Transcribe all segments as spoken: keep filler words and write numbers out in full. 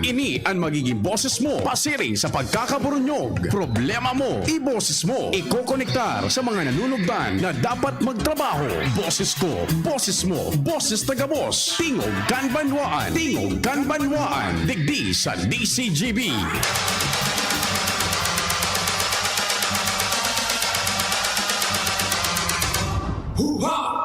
Ini an magiging boses mo pasiring sa pagkakaburunyog. Problema mo, iboses mo. Ikokonektar sa mga nanunugdan na dapat magtrabaho. Boses ko, boses mo, boses ta gabos. Tingog kan Banwaan, Tingog kan Banwaan. Digdi sa D C G B. Huha!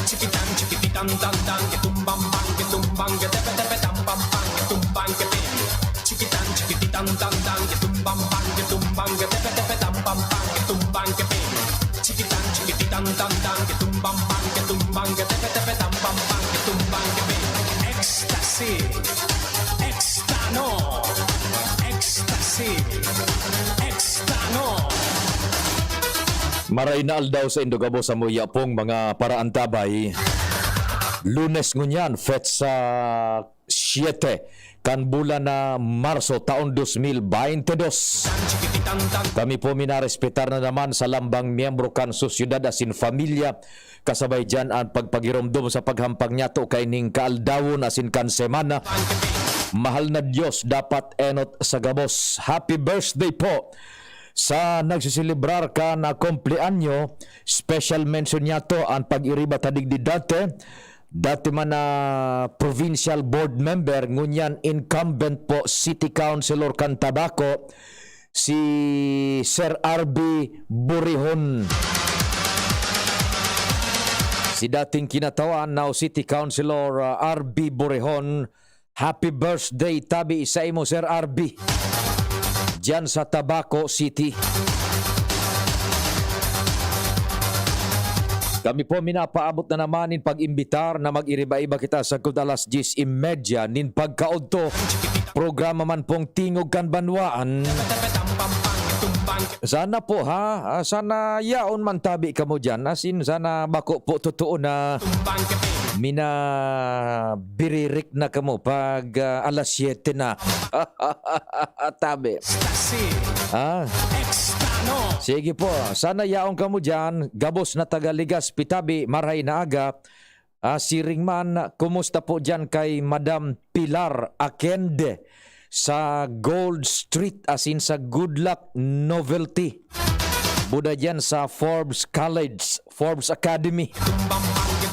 Chikitan, chikipitan, tan, tan, ketumbang, bang, ketumbang, ketepe, tepe, tam, pam, pam, ketumbang, kete. Chikitan, chikititan, tan, tan, ketumbang, bang, ketumbang, ketepe, tepe, tam, pam, pam, ketumbang, kete. Chikitan, chikititan, tan, tan, ketumbang, bang, ketumbang, ketepe, tepe, tam, pam, pam, ketumbang, kete. Ecstasy. Extano. Ecstasy. Extano. Maray na aldaw sa indo gabos sa muya pong mga paraantabay. Lunes ngunyan, petsa siyete kan bulan na Marso, taon dos mil baynte dos. Kami po minarespetar na naman sa lambang miyembro kan sosyedad asin pamilya, kasabay diyan an pagpagiromdom sa paghampang niyato kaining kaaldawon asin kan semana. Mahal na Dios, dapat enot sa gabos. Happy birthday po sa nagseselebrar kan kumpleanyo. Special mention niyato an pag-iriba ta digdi dati. Dati man na provincial board member, ngunyan incumbent po, city councilor kan Tabaco, si Sir R B Borihon. Si dating kinatawan, now City Councilor, uh, R B Borihon. Happy birthday tabi sa imo, Sir R B. Diyan sa Tabaco City. Kami po minapaabot na naman nin pag-imbitar na mag-iriba-iba kita sagkod alas dyes y media nin pagkaodto. Programa man pong Tingog kan Banwaan. Sana po, ha? Ah, sana yaon man tabi kamo diyan. As in, sana bako po totoo na minabiririk na kamo pag, ah, alas siyete na. Tabi. Ecstasy. Ah. Extano. Sige po. Sana yaon kamo diyan. Gabos na taga Legazpi tabi, maray na aga. Ah, siring man, kumusta po diyan kay Madam Pilar Akende sa Gold Street, as in sa Good Luck Novelty? Buda diyan sa Forbes College, Forbes Academy.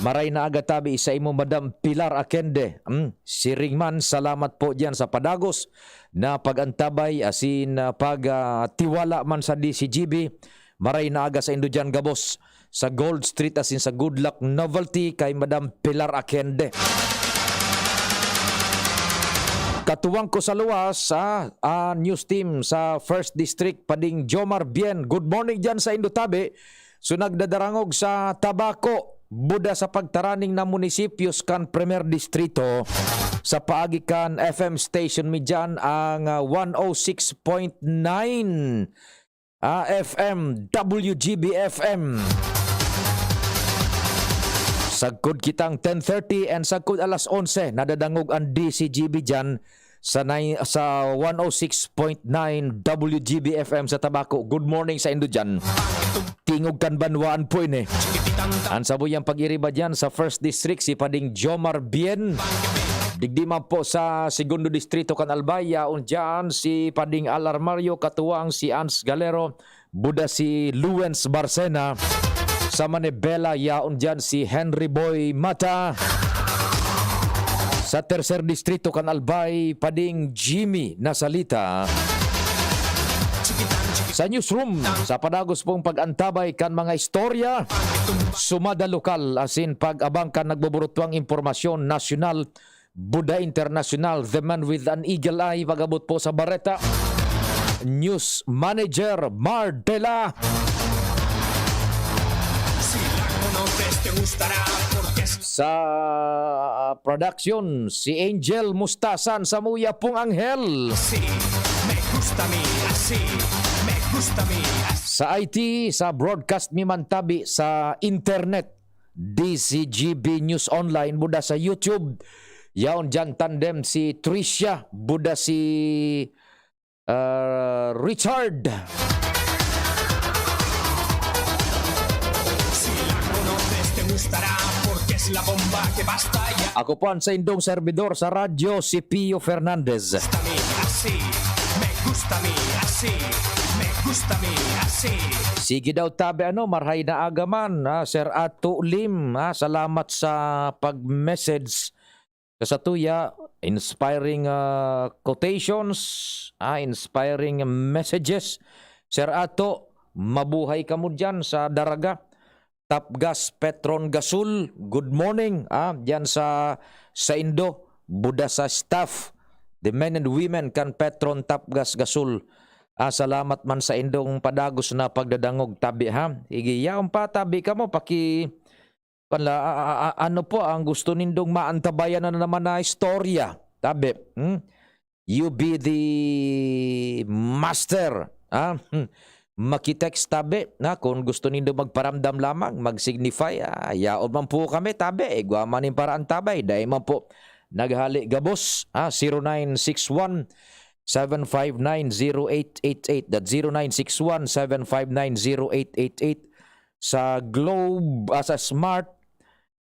Maray na aga tabi sa imo, Madam Pilar Akende. Hmm, siring man, salamat po diyan sa padagos na pag-antabay, as in, ah, pag, ah, tiwala man sa D C G B. Maray na aga sa indo diyan gabos sa Gold Street, as in sa Good Luck Novelty kay Madam Pilar Akende. Katuwang ko sa luwas, ah, ah, news team sa First District, Pading Jomar Bien. Good morning diyan sa indo tabi. So, nagdadarangog sa Tabaco, buda sa pagtaraning na munisipyos kan Primer Distrito. Sa paagi kan F M station mi diyan, ang, ah, one oh six point nine, ah, F M, W G B F M. Sagkod kitang ten thirty and sagkod alas onse, nadadangog ang D C G B diyan sa nine, sa one oh six point nine W G B F M sa Tabaco. Good morning sa indo diyan. Tingog kan banwaan po ini. Ang sabuyang pag-iriba diyan sa First District, si Pading Jomar Bien. Digdi man po sa Segundo Distrito kan Albay, yaon diyan si Pading Al Armario, katuwang si Ans Galero, buda si Luens Barcena. Sa Manibela, yaon diyan si Henry Boy Mata. Sa Tercer Distrito kan Albay, Pading Jimmy Nasalita. Sa newsroom, sa padagos pong pag-antabay kan mga istorya, sumada lokal, asin pag-abang kan nagbuburutwang impormasyon nasyonal, buda internasyonal, The Man with an Eagle Eye, pag-abot po sa Bareta. News Manager, Mar Dela. Sa production, si Angel Mustasan, samuya pong Anghel. Sa I T, sa broadcast mi man tabi sa internet, D Z G B News Online, buda sa YouTube. Yaon diyan tandem si Tricia, buda si, ah, Richard. Ako po ang saindong servidor sa radyo, si Pio Fernandez. Sige daw tabi, ano, marhay na aga man, ah, Sir Ato Lim, ah, salamat sa pag-message sa satuya, inspiring, ah, quotations, ah, inspiring messages. Sir Ato, mabuhay kamo diyan sa Daraga. Tapgas Petron Gasol, good morning, ah, diyan sa saindo, buda sa staff, the men and women kan Petron Tapgas Gasol. Ah, salamat man saindong padagos na pagdadangog tabi, ha. Sige, yaon pa tabi kamo, paki-, pala, a-, a-, a-, ano po ang gusto nindong maantabayan na naman na istorya? Tabi, hmm? You be the master, ha? Hmm. Maki-text tabi, na kung gusto nindo magparamdam lamang, mag-signify, ah, yaon man po kami, tabi, igwa man nin paraan, tabi, dai man po naghali gabos, ah, zero nine six one, seven five nine, zero eight eight eight, that zero nine six one, seven five nine, zero eight eight eight, sa Globe, ah, sa Smart,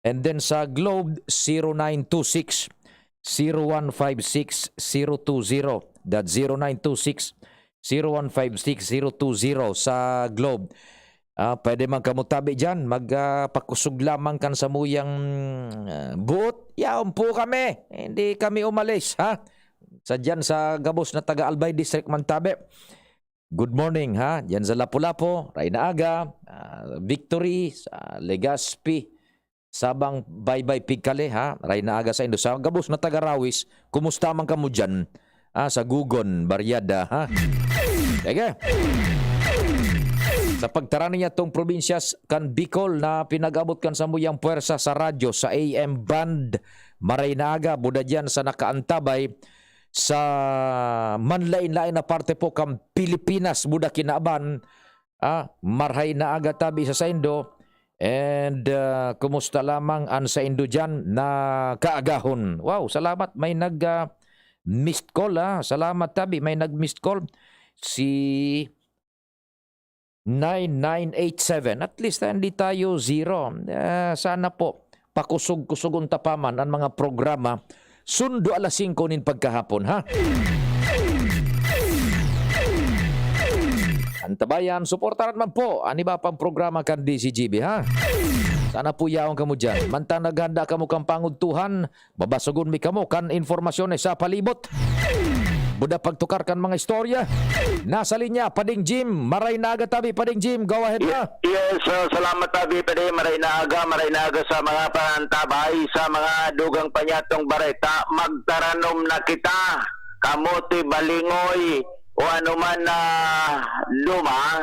and then sa Globe, zero nine two six, zero one five six, zero two zero. That zero nine two six, zero one five six, zero two zero sa Globe. Ah, pwede man kamo tabi diyan, mag, ah, pakusog lamang kan samuyang, ah, buot. Yaon po kami, hindi kami umalis, ha? Sa diyan, sa gabos na taga Albay District man tabi. Good morning, ha? Diyan sa Lapu-Lapu, Rayna Aga, ah, Victory, sa Legazpi, Sabang, Baybay, Pigkale, ha? Rayna Aga saindo. Sa gabos na taga Rawis, kumusta man kamo diyan? Ah, sa Gugon, Baryada, ha? Sige. Sa pagtarani niya tong probinsya s-, kan Bicol na pinag-abot kan samuyang puwersa sa radyo, sa A M band, marhay na aga, buda diyan sa nakaantabay sa manlain-lain na parte po kan Pilipinas, buda kinaban, ah, marhay na aga tabi sa saindo. And, ah, kumusta lamang an saindo diyan na kaagahon? Wow, salamat. May nag, ah, missed call, ah. Salamat tabi. May nag-missed call. Si nine nine eight seven. At least, ah, hindi tayo zero. Ah, sana po, pakusog-kusogon ta pa man an mga programa sundo alas singko nin pagkahapon, ha? Antabayan, suportaran man po an iba pang programa kan D Z G B, ha? Sana po yaon kamo diyan. Mantang naghanda kamo kan pangudtuhan, babasogon mi kamo kan informasyon sa palibot. Buda pagtukar kan mga istorya. Nasa linya, Pading Jim. Maray na aga tabi, Pading Jim. Go ahead na. Yes, uh, salamat tabi, Pading. Maray na aga, maray na aga sa mga panantabay, sa mga dugang panyatong bareta. Magtaranom na kita. Kamote, balingoy, o anuman na duma,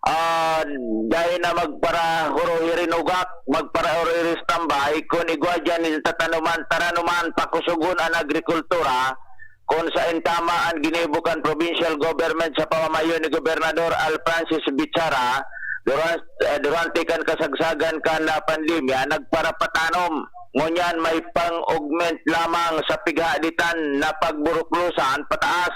ah, dai na magparahurohi rin ugak, magparahurohi rin tambay, kun igwa diyan nin tatanuman, taranuman, pakusugon an agrikultura, kun saen tama an ginibo kan provincial government sa pamamayo ni Gobernador Al Francis Bichara, duran-, eh, durante kan kasagsagan kan, ah, pandemya, nagparapatanom. Ngunyan may pang-augment lamang sa pighaditan na pagburuklosan pataas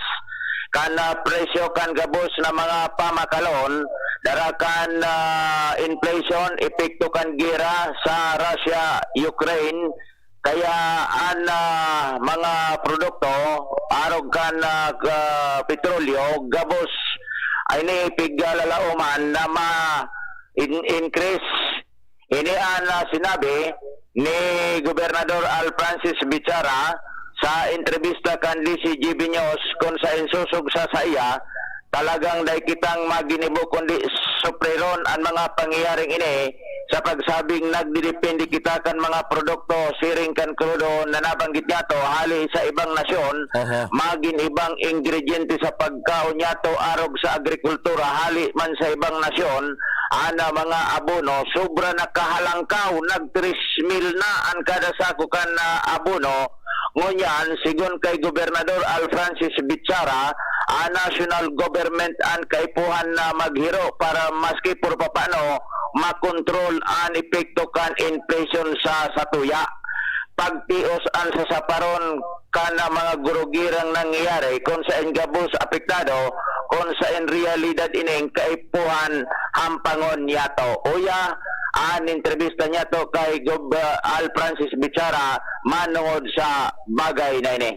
kan, ah, presyo kan gabos na mga pamakalon, dara kan, ah, inflation, epekto kan gera sa Russia-Ukraine, kaya an, ah, mga produkto arog kan, ah, ka-, petrolyo gabos ay ni piglalalaoman na ma-, in-, increase. Ini an, ah, sinabi ni Gobernador Al Francis Bichara sa entrebista kan D Z G B News kun sa insosog sa saiya, talagang dai kitang maginibo kundi supriron an mga pangyayaring ini sa pagsabing nagdidepende kita kan mga produkto siring kan krudo na nabanggit niyato hali sa ibang nasyon, Oho. magin ibang ingrediente sa pagkaon niyato arog sa agrikultura hali man sa ibang nasyon, ana mga abono, sobra na kahalangkaw, nag tres mil na an kada sako kan, ah, abono. Ngunyan, sigon kay Gobernador Al Francis Bichara, ang national government an kaipuhan na maghiro para maski por papano makontrol an epekto kan inflation sa satuya. Pagtios an sasaparon kan mga gurugirang nangyayari kun saen gabos apektado, kun saen reyalidad ining kaipuhan hampangon niyato. Uya, an entrevista niyato kay Gob, Al Francis Bichara manongod sa bagay na ini.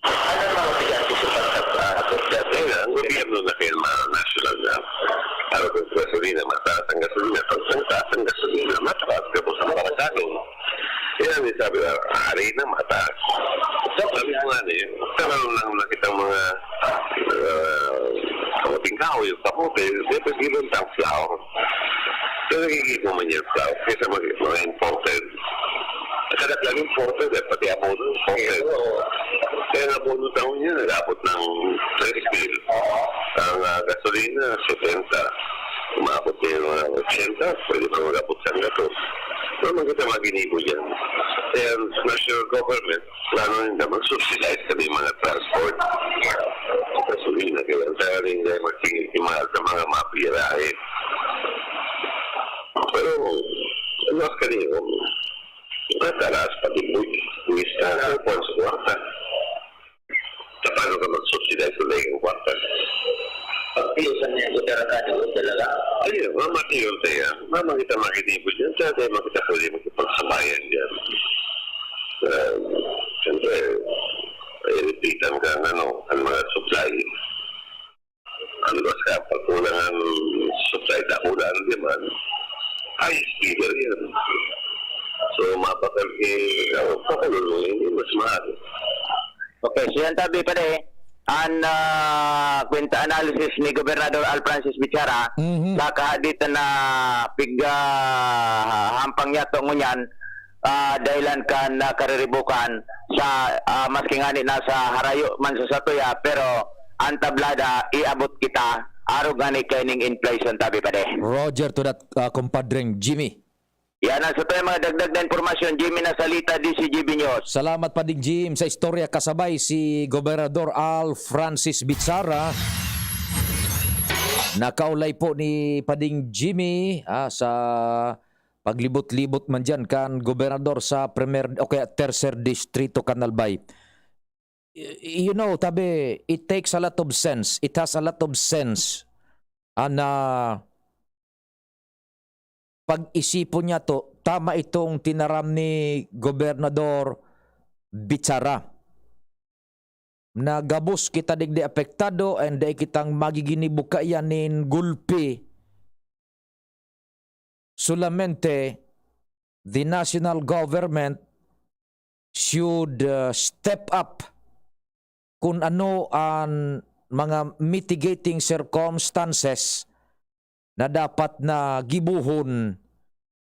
Ano ang mga bigat sa pagkakasakit? Kaya ang gobyerno na kayo, mga national na, araw ng gasolina, mataas ang gasolina. Pag mataas ang gasolina, mataas ka po sa mga kasalo. Yan, yung sabi na, ari na mataas. Sabi ko nga niya, karoon lang nakita mga, ah, kamuting kahoy, yung kamote, dapat yun ang flour. Pero nakikita mo man yung flour, kaysa mag-, mga imported. Kadaklan imported eh, pati abono imported. Kaya ang abono taon niya, nag-abot ng tres mil. Ang, ah, gasolina, setenta. Umabot na yung mga ochenta, pwede pa mag-abot sa gatos. Ano man kita maginibo dyan? Kaya ang national government, plano nila mag-subsidize sa mga transport. Gasolina, kaya ang tayo rin ay magtingin mahal sa mga mapirahe. Pero, ano ka niyo? Matalas, pati buwis. Buwis na, ano po, sa kwarta. Sa paano ka mag-subsidize kung dahil ang kwarta? Pagpiusan niya, ito talaga, di ko talaga. Ayun, mamatiyon tayo. Mama kita makitibo dyan. Sa tayo makita pwede makipagsabayan dyan. Um, siyempre, iripitan ka ng ano, ang mga supply. Ang luwas ka, pag kulang ang supply, na kulang ang demand, high speeder yan. So, mapakal-, eh, ano, pakalulungin, eh, mas mahal. Okay, so yan tabi pa de, an, ah, kwenta analysis ni Gobernador Al Francis Bichara, Mhm. sa kahadit na pig, ah, hampang niya to ngunyan, ah, dahilan kan, ah, kariribukan sa, ah, maski ngani nasa harayo man sa satuya, pero ang tablada, iabot kita, arog ngani kaining inflation, tabi pa de. Roger to that, ah, kumpadreng Jimmy. Yan ang sa tayo mga dagdag na impormasyon. Jimmy Nasalita, D C G B News. Salamat, Pading Jim, sa istorya. Kasabay si Gobernador Al Francis Bichara. Nakaulay po ni Pading Jimmy, ah, sa paglibot-libot man dyan kan gobernador sa primer o kaya tercer distrito kan Albay. Y-, you know, tabi, it takes a lot of sense. It has a lot of sense. Ana, pag-isipon niya to, tama itong tinaram ni Gobernador Bichara, na gabos kita digdi apektado and dai kitang magiginibo kaiyan nin gulpi. Solamente, the national government should, uh, step up kun ano an mga mitigating circumstances na dapat na gibohon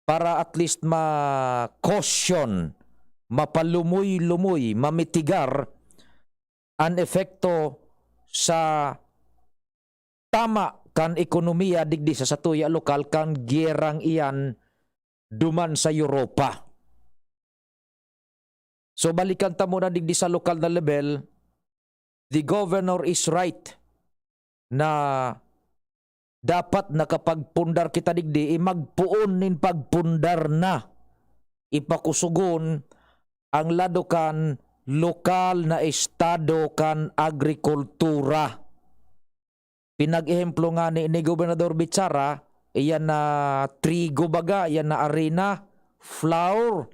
para at least ma-cushion, mapalumoy-lumoy, mamitigar an epekto sa tama kan ekonomiya digdi sa satuya lokal kan gyerang iyan duman sa Europa. So, balikan ta muna digdi sa lokal na level, the governor is right na dapat nakapagpundar kita digdi, eh, magpoon nin pagpundar na. Ipakusugon ang lado kan lokal na estado kan agrikultura. Pinag-ehemplo ngani ni Gobernador Bichara, iyan na trigo baga, iyan na arina, flour.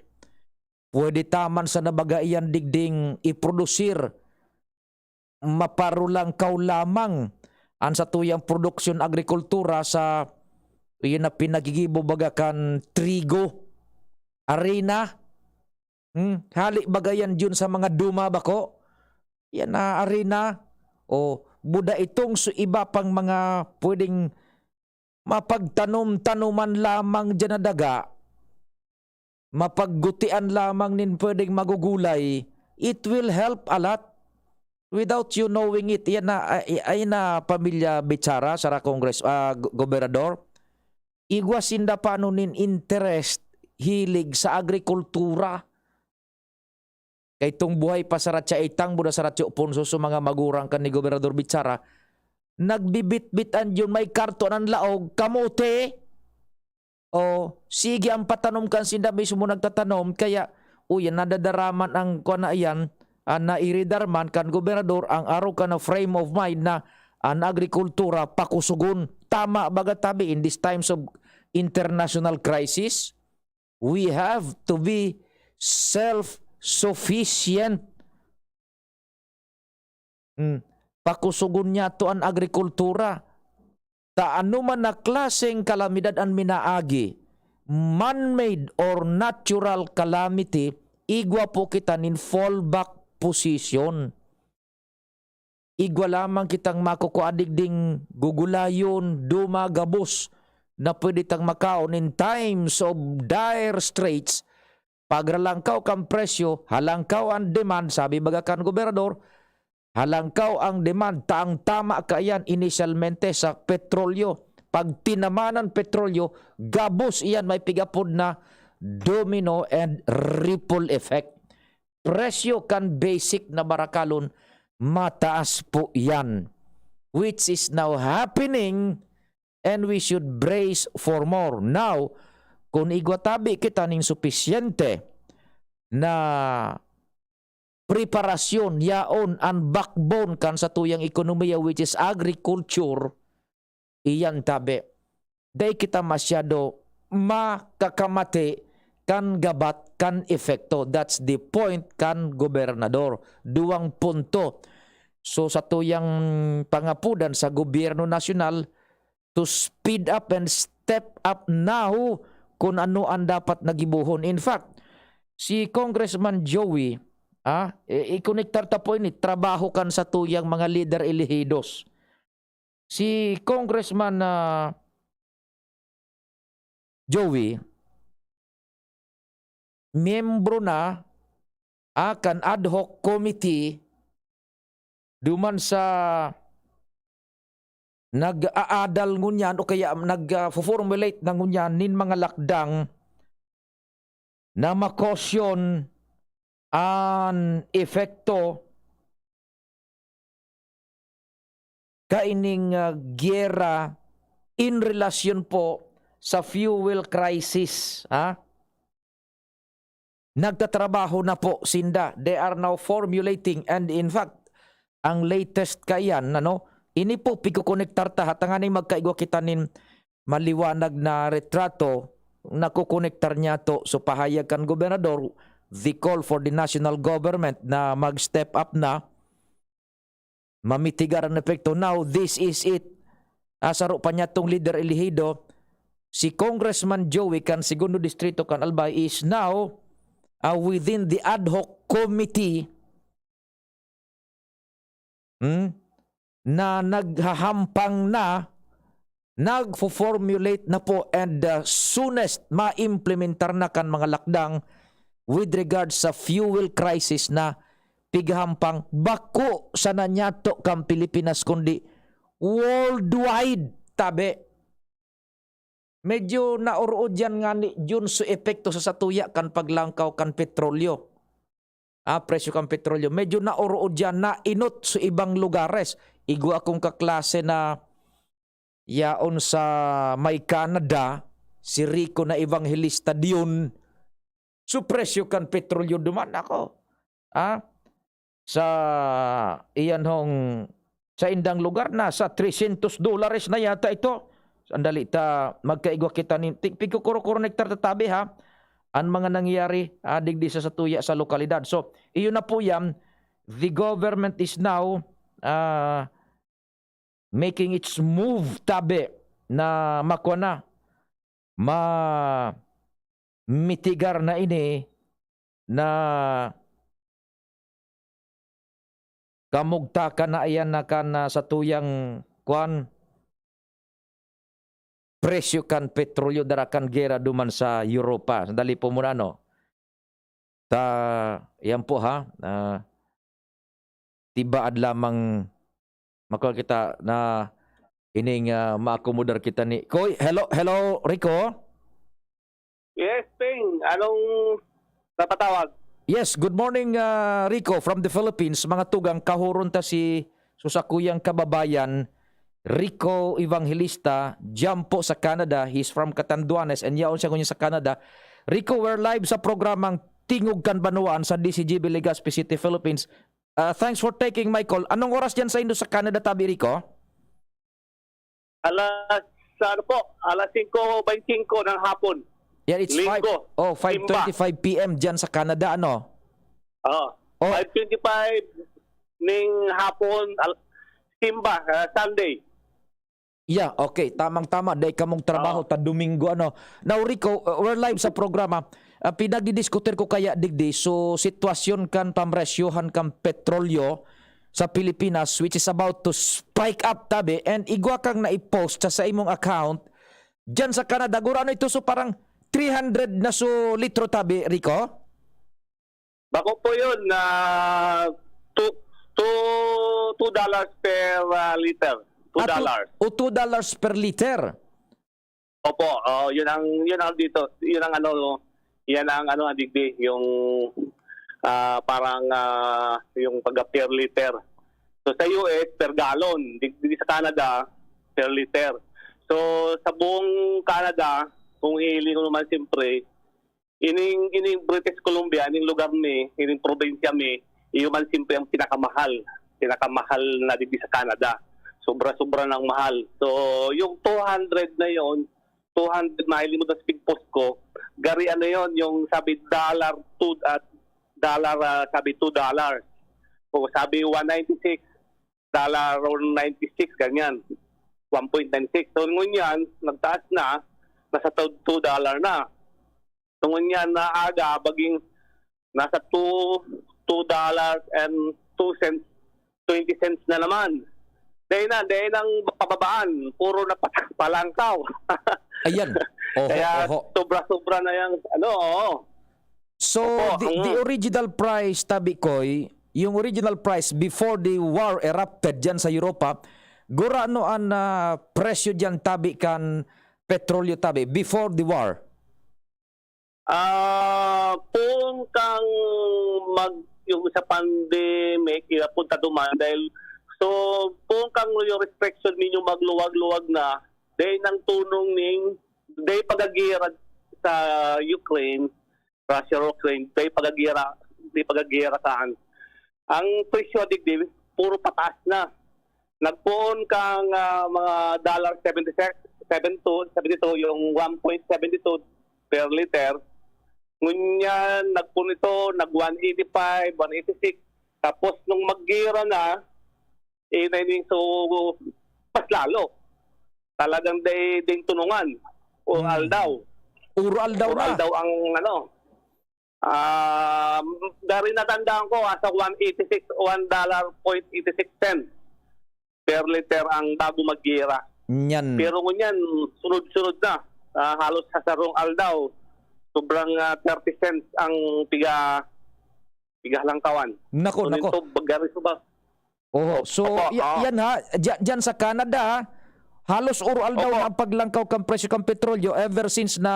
Pwede ta man sana baga iyan digding iprodusir. Maparulangkaw lamang an satuyang produksyon agrikultura sa, iyan na pinagigibo baga kan trigo, arina. Hmm, hali baga yan dyan sa mga duma bako? Yan na arina. O buda itong su-, iba pang mga pwedeng mapagtanom-tanoman lamang dyan na daga, mapaggutian lamang nin pwedeng magugulay, it will help a lot without you knowing it. Yan na, ay, ay na pamilya Bichara, sara Congress, ah, go-, gobernador. Igwa sinda pa ano nin interest, hilig sa agrikultura. Kay tong buhay pa saratya, itang buda saratya punso sa mga magurang kan ni Gobernador Bichara, nagbibitbit an Diyon, may karton an laog, kamote. O, sige, ang patanom kan sinda mismo nagtatanom, kaya, uy, nadadaraman ang, kuwan na iyan, ah, nairidar man kan gobernador ang arog ka na frame of mind na an agrikultura pakusugon. Tama baga tabi in these times of international crisis, we have to be self-sufficient. Hmm. Pakusugon niyato an agrikultura. Ta ano man na klaseng kalamidad an minaagi, man-made or natural calamity, igwa po kita nin fallback position. Igwa lamang kitang makukua digding gugulayon, duma, gabos na pwede tang makaon in times of dire straits. Pagralangkaw kan presyo, halangkaw an demand, sabi baga kan gobernador, halangkaw ang demand, ta ang tama kaiyan inisyalmente sa petrolyo. Pag tinaman an petrolyo, gabos iyan may pigapod na domino and ripple effect. Presyo kan basic na barakalon, mataas po iyan, which is now happening, and we should brace for more. Now, kun igwa tabi kita nin supisyente na preparasyon, yaon an backbone kan satuyang ekonomiya, which is agriculture, iyan tabi, dai kita masyado makakamati kan gabat kan epekto. That's the point kan gobernador. Duwang punto. So, satuyang pangapodan sa gobyerno nasyonal to speed up and step up now kun ano an dapat na gibohon. In fact, si Congressman Joey, ah, i-, ikonektar ta po ini, trabaho kan satuyang mga lider elehidos. Si Congressman, ah, Joey, miyembro na, ah, kan ad hoc committee duman sa nag-aadal ngunyan o kaya nag, ah, fo-formulate na ngunyan nin mga lakdang na makosyon an epekto kaining, ah, giyera in relasyon po sa fuel crisis, ha? Nagtatrabaho na po sinda. They are now formulating, and in fact, ang latest kaiyan, ano, ini po pigkokonektar ta ha, tanganing magkaigwa kita nin maliwanag na retrato, nakokonektar niyato. So, pahayag kan gobernador, the call for the national government na mag-step up na, mamitigar an epekto. Now, this is it. Ah, saro pa niyatong lider elehido, si Congressman Joey kan Segundo Distrito kan Albay is now, ah, within the ad hoc committee, hmm, na naghahampang na, nagfo-formulate na po, and, uh, soonest maimplementar na kan mga lakdang with regards sa fuel crisis na pighahampang bako sana niyato kan Pilipinas kundi worldwide, tabi. Medyo naorood yan ngani, Jun, so epekto sa satuya kan paglangkaw kan petrolyo. Ah, presyo kan petrolyo. Medyo naorood yan, nainot sa ibang lugares. Igwa akong kaklase na yaon sa may Canada, si Rico na Evangelista Dion. So, presyo kan petrolyo duman, ako. Ah, sa iyan hong, sa indang lugar, nasa trescientos dolares na yata ito. Sandali ta, magkaigwa kita ni, ti-, pigkukuro-kuro nektar tatabi, ha, ang mga nangyayari, ah, digdi sa satuya sa lokalidad. So, iyon na po yan. The government is now, ah, making its move, tabi, na makwa na, ma-, mitigar na ini na kamugtakan na iyan na kan, ah, satuyang, kwan, presyo kan petrolyo dara kan gera duman sa Europa. Sandali po muna, no? Ta, yan po, ha. Ah, tibaad lamang makon kita na ining, ah, maakomodar kita ni Koy. Hello, hello, Rico? Yes, Ping. Anong napatawag? Yes, good morning, ah, Rico, from the Philippines. Mga tugang, kahuron ta si, so, sakuyang kababayan, Rico Evangelista, diyan po sa Canada. He's from Catanduanes and yaon siya ngunyan sa Canada. Rico, we're live sa programang Tingog kan Banwaan sa D C G B Legazpi City, Philippines. Ah, thanks for taking my call. Anong oras diyan sa indo sa Canada, tabi, Rico? Alas, ano po, alas singko baynte singko ng hapon. Yeah, it's five, Linggo, oh, simba. Five twenty-five P M diyan sa Canada, ano? Oo. Oh. Five twenty-five ning hapon, al-, simba, ah, Sunday. Yeah, okay. Tamang-tama. Dai kamong trabaho Oo. ta Domingo, ano? Now, Rico, uh, we're live sa programa. Ah, pinagdidiskutir ko kaya digdi, so, sitwasyon kan pamresyohan kan petrolyo sa Pilipinas, which is about to spike up, tabi, and igwa kang naipost sa, sa imong account, diyan sa Canada, gurano ito, so, parang three hundred na so litro, tabi, Rico? Bako po yun, na two, two, two dollars per, ah, liter. Two Ah, two, dollars. O, two dollars per liter? Opo, oo, yun ang, yun ang dito, yun ang ano, yan ang ano, ang digdi, yung, ah, parang, ah, yung pagka per liter. So, sa U S, per gallon, digdi sa Canada, per liter. So, sa buong Canada, kung hihiling ko naman siyempre, ining, ining British Columbia, ining lugar mi, ining probinsya mi, iyo man siyempre ang pinakamahal, pinakamahal na digdi sa Canada. Sobra-sobra ng mahal. So, yung two hundred na yon, two hundred, mahiling mo sa speed post ko, gari ano yon, yung sabi dollar two at dollar, ah, sabi two dollars. O sabi one ninety-six, dollar or ninety-six, ganyan. One point nine six. So, ngunyan, nagtaas na, nasa two, two dollar na. So, ngunyan na aga, baging nasa two, two dollars and two cents, twenty cents na naman. Dahil na, dahil nang pababaan, puro na pat-, palangkaw. Ayan. Oho, Kaya oho. sobra-sobra na yung, ano, oo. So, Opo, the, the mm. original price, tabi koy, yung original price before the war erupted diyan sa Europa, gurano an, ah, presyo diyan, tabi, kan petrolyo, tabi, before the war? Ah, poon kang mag-, yung sa pandemic, ira punta duman dahil, so, poon kang yung restriction ninyo magluwag-luwag na, dahil nang tunong ning, dahil pagagiyera sa Ukraine, Russia, Ukraine, dahil pagagiyera, dahil pagagiyera saan. Ang presyo digdi, puro pataas na. Nagpoon kang, ah, mga dollar seventy-six, seven two, seventy two, yung one point seventy two per liter. Ngunyan, nagpoon ito, nag one eighty-five, one eighty-six. Tapos, nung maggira na, eh, na ini, so, mas lalo. Talagang day, day tunungan. O Mm. aldaw. Uro aldaw Uro na. aldaw ang, ano, Ah, dari natandaan ko, asa one eighty-six, one dollar point eighty-six cents per liter ang bago maggira. Nyan. Pero ngunyan, sunod-sunod na. Ah, halos sa sarong aldaw, sobrang, ah, thirty cents ang piga, piga halangkawan. Nako, Ngunyan nako. to, bagari sa ba? Oho. Opo, So, opo, ya-, oo. yan ha, dya-, dyan sa Canada, halos uro-aldaw Opo. na ang paglangkaw kan presyo kan petrolyo ever since na,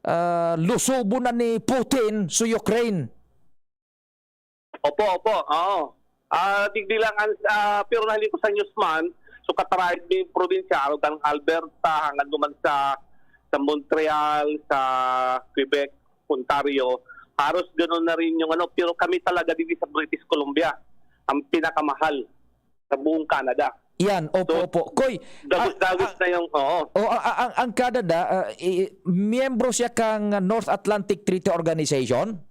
ah, lusobo na ni Putin so Ukraine. Opo, opo, oo. Ah, digdi lang ang, ah, pero nahiling ko sa news man, so kataraid may probinsya, arog kan Alberta, hanggang duman sa, sa Montreal, sa Quebec, Ontario, haros ganun na rin yung ano, pero kami talaga dito sa British Columbia, ang pinakamahal sa buong Canada. Yan, opo, So, opo. Koy, Dagos-dagos ah, na yung, oo. ah, oh, a-, a-, ang, ang Canada, ah, i-, miyembro siya kang North Atlantic Treaty Organization?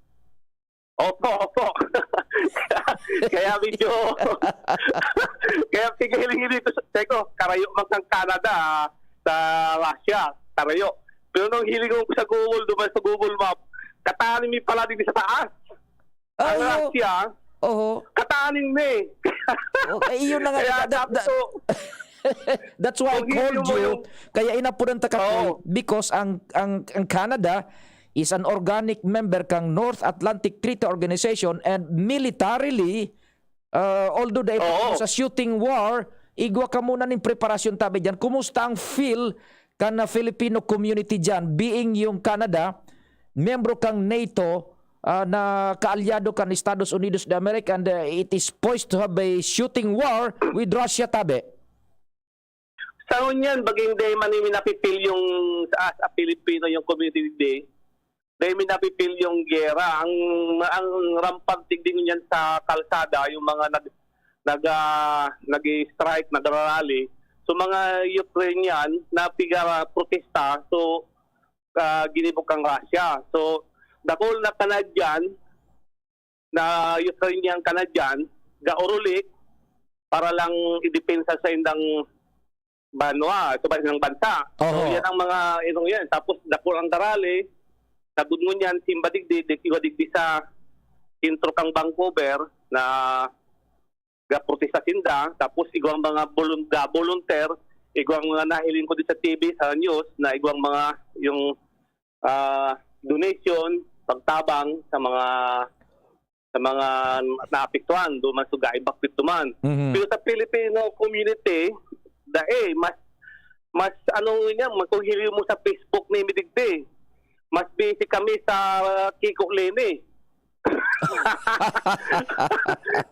Opo, opo. Kaya medyo, kaya pigiling dito sa, teko, karayo man kang Canada, ah, sa Russia, karayo. Pero nung hiling ko sa Google, duman sa Google Map, kataning mi pala din sa taas. Ang Ay, oh. Russia, Oho. kataning mi. Oh, eh, yun na nga, Kaya that, that, sabi that, ko, that's why I Kung hindi called mo you. yung Kaya inapunan ta ka, Oo. Koy, because ang, ang, ang Canada is an organic member kang North Atlantic Treaty Organization and militarily, uh, although dai pa Oo. kamo sa shooting war, igwa kamo na ning preparasyon tabi diyan. Kumusta ang feel kan, ah, Filipino community diyan, being yung Canada, miyembro kang NATO, ah, na kaalyado kan Estados Unidos de America, and, ah, it is poised to have a shooting war with Russia, tabi. Sa ngunyan, baging dai man mi napipil yung sa, as a Filipino, yung community digdi, dai mi napipil yung giyera. Ang, ang rampante digdi ngunyan sa kalsada, yung mga nag-, nag-, ah, nag-i-strike, nagrarally. So, mga Ukrainian na piga-protesta, so, ah, ginibo kan Russia. So, dakul na Canadian na Ukrainian Canadian, gaoruli para lang idepensa sa indang banwa, ito ba, indang bansa. So, Oho. yan ang mga inong yan. Tapos, dakul ang karali, sagod ngunyan, simba digdi, di, iwa digdi sa sentro kang Vancouver na gaprotesta sinda. Tapos, igwang mga volun-, ga-volunteer, igwang mga nahiling ko din sa T V, sa news, na igwang mga, yung, ah, donation, pagtabang sa mga, sa mga naapektuhan, duman sa ga-evacuate duman. Mhm. Pero sa Filipino community, dai, mas, mas, ano niya, kung hili mo sa Facebook ni Midigdi, mas busy kami sa Kiko Leni.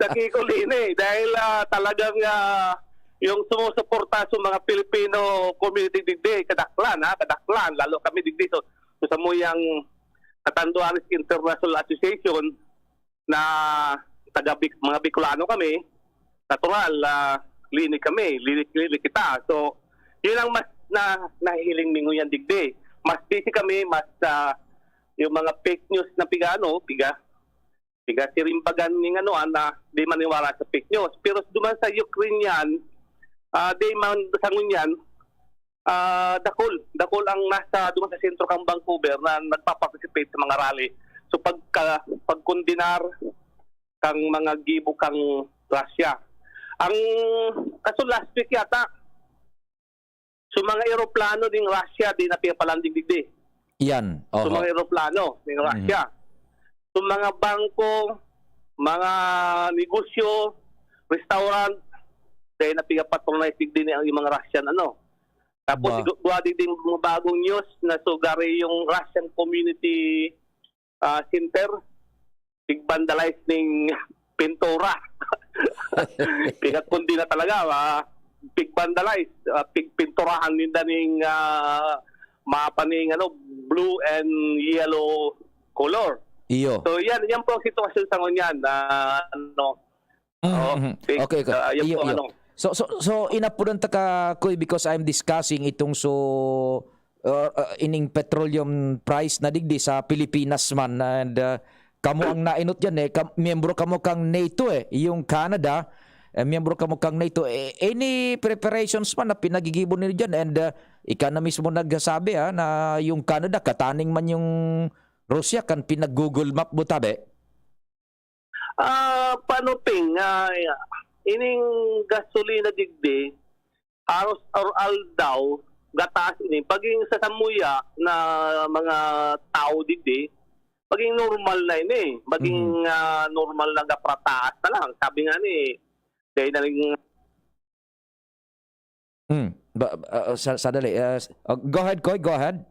Sa Kiko Leni, dahil, ah, talagang, ah, yung sumusuporta sa mga Filipino community digdi, kadaklan, ha, kadaklan, lalo kami digdi. So, so sa muyang Catanduanes International Association na taga Bic-, mga Bicolano kami, natural, ah, leni kami, leni, leni kita. So, yun ang mas na, nahihiling mi ngunyan digdi. Mas busy kami, mas, ah, yung mga fake news na piga, ano, piga, piga sirimbagan ning ano, ah, na di maniwala sa fake news. Pero duman sa Ukrainian, ah, di man sa ngunyan, ah, dakul, dakul ang nasa duman sa sentro kang Vancouver na nagpa-participate sa mga rally. So, pagka, pagkondenar kang mga gibo kang Russia. Ang, kaso last week yata, so mga eroplano ning Russia, di na pinapalanding digdi. Yan, So oho. mga eroplano ning Mhm. Russia. So mga bangko, mga negosyo, restaurant, dahil na pinapatronize digdi ni ang yung mga Russian, ano. Tapos Ba. igu-, guwa digdi yung mga bagong news na sugari yung Russian community, ah, center, pig-vandalize ning pintura. Pigkundi na talaga, ah, pig-vandalize, ah, pigpinturahan ninda ning, ah, mapa ning, ano, blue and yellow color. Iyo. So, yan, yan po ang sitwasyon sa ngunyan, ah, ano. Mm, Oo, mm, mm. pig-, Okay, okay. ah, yan Iyo, po ang iyo. ano. So, so, so, inapudan ta ka, Koy, because I'm discussing itong so, uh, uh, ining petroleum price na digdi sa Pilipinas man. And, uh, kamo ang nainot diyan, eh. Kam-, miyembro kamo kang NATO, eh. Yung Canada, eh, miyembro kamo kang NATO. Eh, any preparations man na pinagigibo ninyo diyan? And, uh, ika na mismo nagsabi, ah, na yung Canada, kataning man yung Russia, kan pinag-Google Map mo, tabi? Ah, paano, Ping? Ah, ining gasolina digdi, aros or aldaw, gataas ini. Paging sa samuya na mga tao digdi, paging normal na ini. Paging, Mhm. ah, normal na gaprataas na lang. Sabi nga ni, dahil na rin Hmm. Ba, ah, sa, sadali. Ah, s-, ah, go ahead, Koy. Go ahead.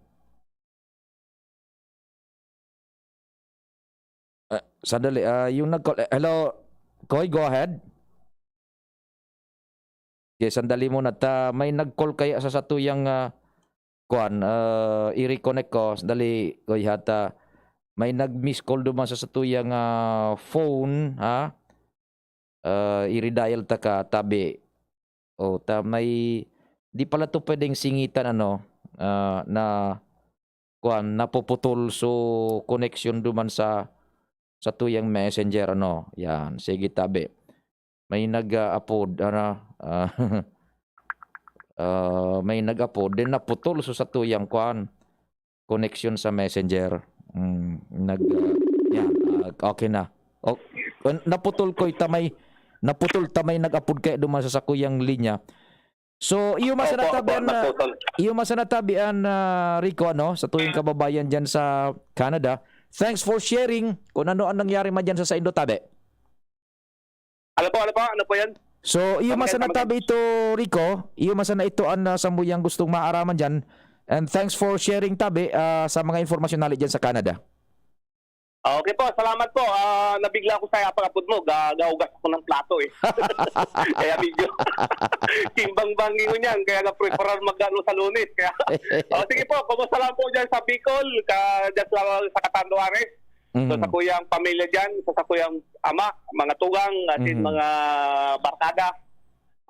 Ah, sadali. Ah, yung nag-call. Eh, hello, Koy, go ahead. Okay, sandali muna. Ta, may nag-call kaya sa satuyang, ah, kuan, ah, i-reconnect ko. Sandali, Koy, ha, ta. May nag-miss call duman sa satuyang, ah, phone, ha? Ah, i-redial ta ka, tabi. O, ta may, di pala to pwedeng singitan, ano, ah, na, kuwan, napuputol so connection duman sa, sa tuyang messenger, ano. Yan, sige, tabi. May nag-a-upload, ano, ah, ah, may nag-upload, then naputol so sa tuyang, kuwan, connection sa messenger. Mm, nag, ah, yan, ah, okay na. O, naputol ko, itamay, naputol tamay nag-upload kaya duman sa sakuyang linya. So, iyo man sana Opo, opo, tabian na, naputol. iyo man sana tabian na, Rico, ano, sa tuyang kababayan diyan sa Canada. Thanks for sharing kung ano ang nangyari man diyan sa saindo, tabi. Ano po, ano po? Ano po yan? So, iyo Ano man yan, sana ano tabi ito, Rico. Iyo man sana ito ang, ah, samuyang gustong maaraman diyan. And thanks for sharing, tabi, ah, sa mga impormasyon na hali diyan sa Canada. Ah, okay po, salamat po. Ah, nabigla ako sa pag-apod mo. Ga-, gahugas ako ng plato eh. Kaya medyo kimbang-banggi ko niyan. Kaya nga preparar mag-ano sa Lunes. Kaya, oh, sige po, kumusta lang po dyan sa Bicol? Ka, dyan sa, sa Catanduanes? So, Mhm. sa kuyang pamilya dyan, sa, sa kuyang ama, mga tugang, asin Mhm. mga barkada.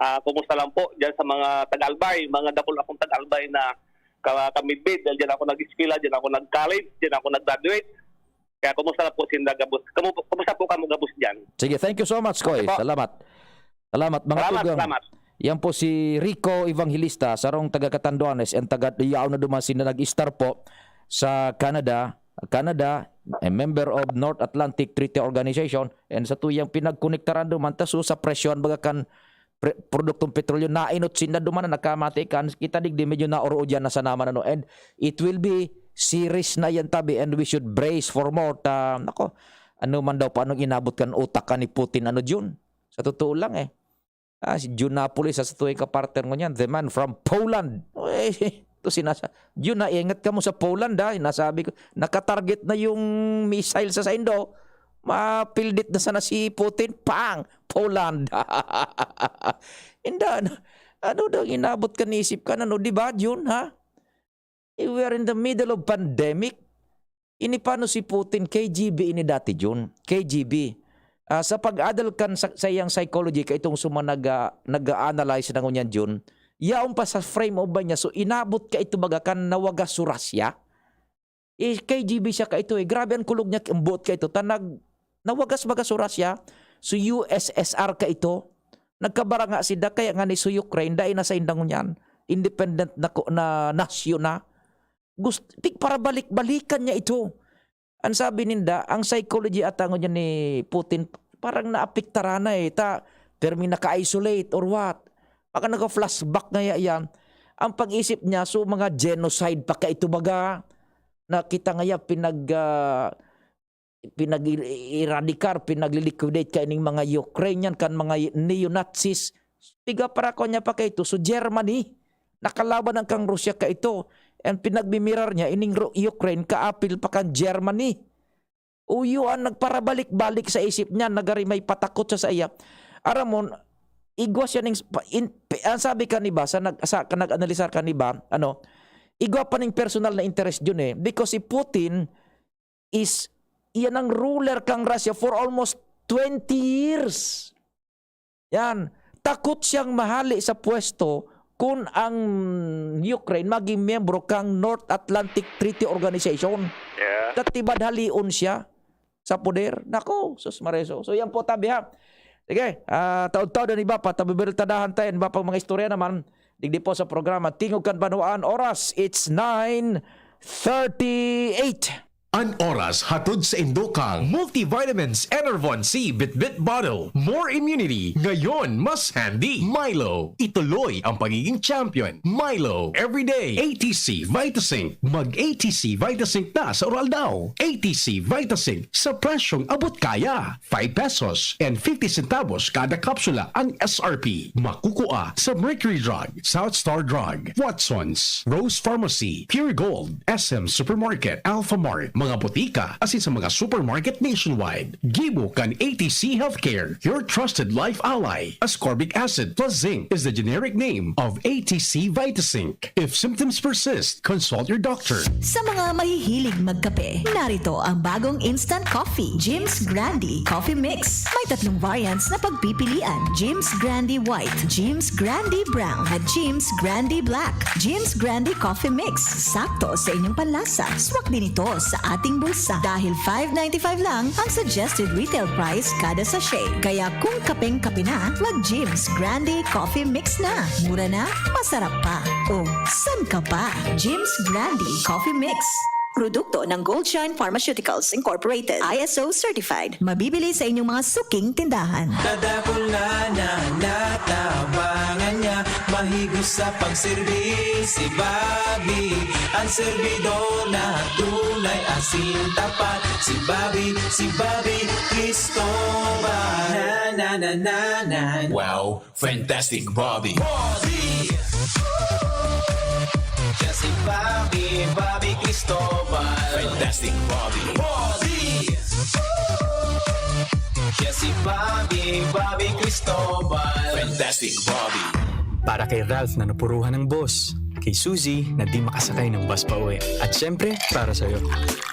Ah, kumusta lang po dyan sa mga taga-Albay, mga dakul akong taga-Albay na ka-, kamidbid. Dahil dyan ako nag-eskwela, dyan ako nag-college, dyan ako nag-graduate. Kaya kumusta na po sinda gabos? Kamu-, kumusta po kamo gabos dyan? Sige, thank you so much, Koy. Po. Salamat. Salamat, mga Salamat, tugang. salamat. Yan po si Rico Evangelista, sarong taga Catanduanes, and taga yaon na duman sinda nag-start po sa Canada. Canada, a member of North Atlantic Treaty Organization, and sa tuyang pinagkonektaran duman, ta so sa presyon baga kan pre-, produktong petrolyo, nainot sinda duman na nakamati kan, kita digdi medyo naoroodyan na sana man, ano, and it will be series na yan tabi, and we should brace for more. Ta, nako, ano man daw, paano inabot kan utak ka ni Putin, ano, Jun? Sa totoo lang eh. Ah, si Jun Napoli, sa tuwing kapartner mo niyan, the man from Poland. Eh, ito sinasa-, Jun, naingat ka mo sa Poland, ha? Nasabi ko, nakatarget na yung missile sa saindo. Mapildit na sana si Putin. Pang! Poland! Hindi, ano, ano daw inabot ka, naisip ka na, no? Di ba, Jun, ha? Eh, we are in the middle of pandemic. Ini paano si Putin, K G B ini dati, Jun. K G B. Ah, sa pag-adal kan sa, sa iyang psychology, kaitong suma nag, ah, nag-a-analyze na ngunyan, Jun, yaon pa sa frame of mind niya. So, inabot ka ito baga kan nawagas su Russia. Eh, K G B siya ka ito eh. Grabe ang kulog niya, ang buot ka ito. Ta nag-, nawagas baga su Russia. So, U S S R ka ito. Nagkabaranga sida, kaya nga ni su Ukraine, dai na sa inda ngunyan. Independent na, ko- na nasyon na. Gust-, pig-, parabalik-balikan niya ito. Ang sabi ninda, ang psychology ata ngunyan ni Putin, parang naapektaran na eh. Ta, permi naka-isolate or what? Baka naka-flashback na yan. Ang pag-isip niya, so mga genocide pa ka ito baga, na kita ngaya pinag, ah, pinag-eradikar, pinag-liquidate ka ining mga Ukrainian, kan mga neo-Nazis. Piga para ko niya pa ka ito, so Germany, nakalaban ang kang Russia ka ito. And pinagmimirar niya, ining Ru-, Ukraine, kaapil pa kan Germany. Uyo ang nagparabalik-balik sa isip niya, nagari may patakot siya sa iya. Aram mo, igwa siya ning, pa- in, pi- ang sabi ka ni ba, sa, nag, sa nag-analisar ka ni ba, ano, igwa pa ning personal na interest yun eh. Because si Putin is, iyan ang ruler kang Russia for almost twenty years. Yan. Takot siyang mahali sa pwesto kung ang Ukraine maging miyembro kang North Atlantic Treaty Organization. Yeah. Katibad halion siya sa poder. Nako, sus mareso. So yan po, tabi ha. Sige, ah, taod-taod ang iba pa. Tabi-, bertadahan tayo. Iba pang mga istorya naman. Digdi po sa programa Tingog kan Banwaan. Oras, it's nine thirty-eight. An oras hatod sa indokang Multivitamins Enervon C Bitbit Bottle. More immunity, ngayon mas handy. Milo, ituloy ang pagiging champion. Milo, everyday. A T C Vitasync. Mag A T C Vitasync na sa oral daw. A T C Vitasync sa presyong abot kaya. Five pesos and fifty centavos kada kapsula ang S R P. Makukua sa Mercury Drug, South Star Drug, Watson's, Rose Pharmacy, Pure Gold, S M Supermarket, Alpha Mart, mga botika, asin sa mga supermarket nationwide. Gibo kan A T C Healthcare, your trusted life ally. Ascorbic acid plus zinc is the generic name of A T C Vitasync. If symptoms persist, consult your doctor. Sa mga mahihilig magkape, narito ang bagong instant coffee, Jim's Grande Coffee Mix. May tatlong variants na pagpipilian, Jim's Grande White, Jim's Grande Brown, at Jim's Grande Black. Jim's Grande Coffee Mix, sakto sa inyong panlasa. Swak din ito sa ating bulsa dahil five ninety-five lang ang suggested retail price kada sachet. Kaya kung kapeng-kape na, mag Jim's Grande Coffee Mix na. Mura na, masarap pa. O, san ka pa? Jim's Grande Coffee Mix. Produkto ng Goldshine Pharmaceuticals Incorporated, I S O certified. Mabibili sa inyong mga suking tindahan. Kadakul na na natabangan niya, mahigos sa pagserbi si Bobby. Ang serbidor na tunay asin tapat, si Bobby, si Bobby Cristobal. Na, na, na, na, na. Wow, fantastic, Bobby. Bobby! Siya si Bobby, Bobby Cristobal. Fantastic, Bobby. Bobby! Siya si Bobby, Bobby Cristobal. Fantastic Bobby. Para kay Ralph na napuruhan ng boss, kay Suzy na di makasakay ng bus pa uwi, at syempre, para sa'yo,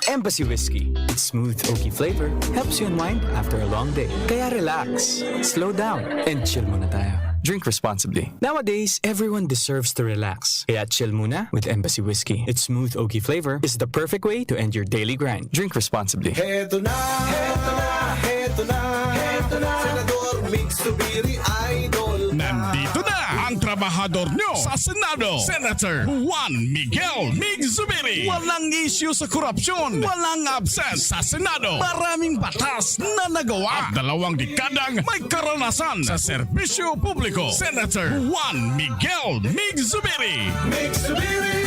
Embassy Whiskey. Its smooth, oaky flavor helps you unwind after a long day. Kaya relax, slow down, and chill muna tayo. Drink responsibly. Nowadays, everyone deserves to relax. Kaya chill muna with Embassy Whiskey. Its smooth, oaky flavor is the perfect way to end your daily grind. Drink responsibly. Heto na, heto na, heto na, heto na. Senador Mig Zubiri, idol na. Nandito na ang trabahador nyo sa Senado, Senator Juan Miguel Mig Zubiri. Walang isyu sa korupsyon, walang absent sa Senado. Maraming batas na nagawa at dalawang dekadang may karanasan sa serbisyo publiko. Senator Juan Miguel Mig Zubiri. Mig Zubiri,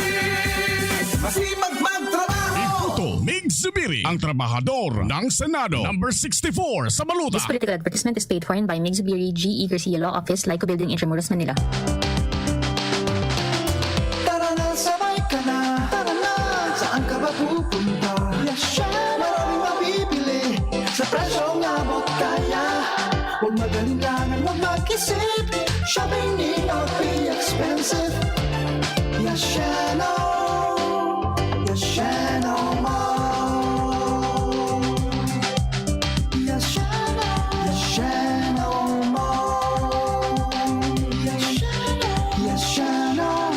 masipag magtrabaho. Iputo Mig Zubiri, ang trabahador ng Senado. Number sixty-four sa baluta. This political advertisement is paid for in by Mig Zubiri, G E Garcia Law Office, Lyco Building, Intramuros, Manila. Tara na, sabay ka na. Tara na, saan ka ba pupunta? Yashano! Maraming mabibili sa presyong abot kaya. Huwag mag-alinlangan, huwag mag-isip. Shopping need not be expensive. Yashano! Yashano Mall! Yashano! Yashano Mall! Yashano! Yashano!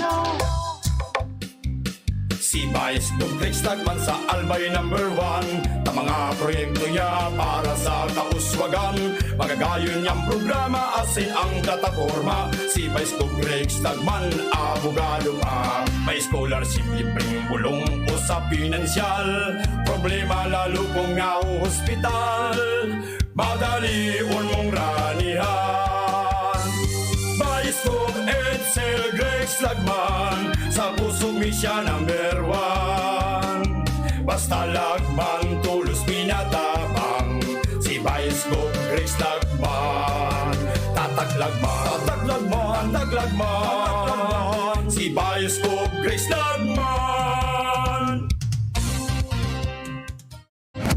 Si Vice Gov Rex Lagman sa Albay number one. Ta mga proyekto niya para sa kauswagan. Magagayon niyang programa, asin ang plataporma. Si Vice Gov Rex Lagman, abogado pa. May scholarship, libreng bulong o sa pinansyal. Problema lalo kung nahuhospital. Madalion mong ranihan. Vice Gov Edsel Grex Lagman, sa puso mi siya number one. Basta Lagman, tulos minatabang. Si Vice Gov Grex Lagman, tatak Lagman, tatak Lagman, tatak Lagman. Si Vice Gov Grex Lagman.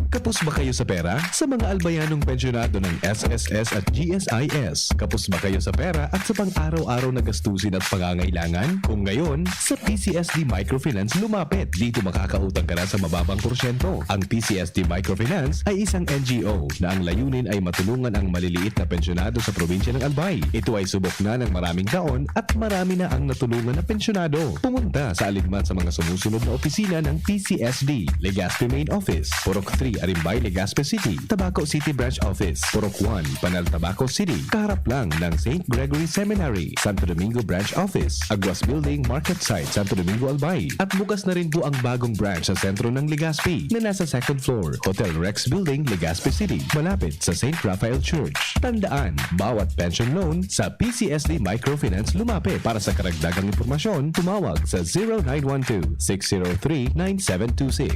Kapos ba kayo sa pera? Sa mga albayanong pensyonado ng S S S at G S I S, kapos ba kayo sa pera at sa pang-araw-araw na gastusin at pangangailangan? Kung ngayon, sa P C S D Microfinance lumapit. Dito makakautang ka na sa mababang porsyento. Ang P C S D Microfinance ay isang N G O na ang layunin ay matulungan ang maliliit na pensyonado sa probinsya ng Albay. Ito ay subok na ng maraming taon at marami na ang natulungan na pensyonado. Pumunta sa alinman sa mga sumusunod na opisina ng P C S D, Legazpi Main Office, Purok three, Arimbay, Legazpi City, Tabaco City Branch Office, Purok one, Panal, Tabaco City, kaharap lang ng Saint Gregory Seminary, Santo Domingo Branch Office, Aguas Building, Market Site, Santo Domingo, Albay. At bukas na rin po ang bagong branch sa sentro ng Legazpi na nasa second floor, Hotel Rex Building, Legazpi City, malapit sa Saint Raphael Church. Tandaan, bawat pension loan sa P C S D Microfinance lumapit. Para sa karagdagang impormasyon, tumawag sa zero nine one two, six zero three, nine seven two six.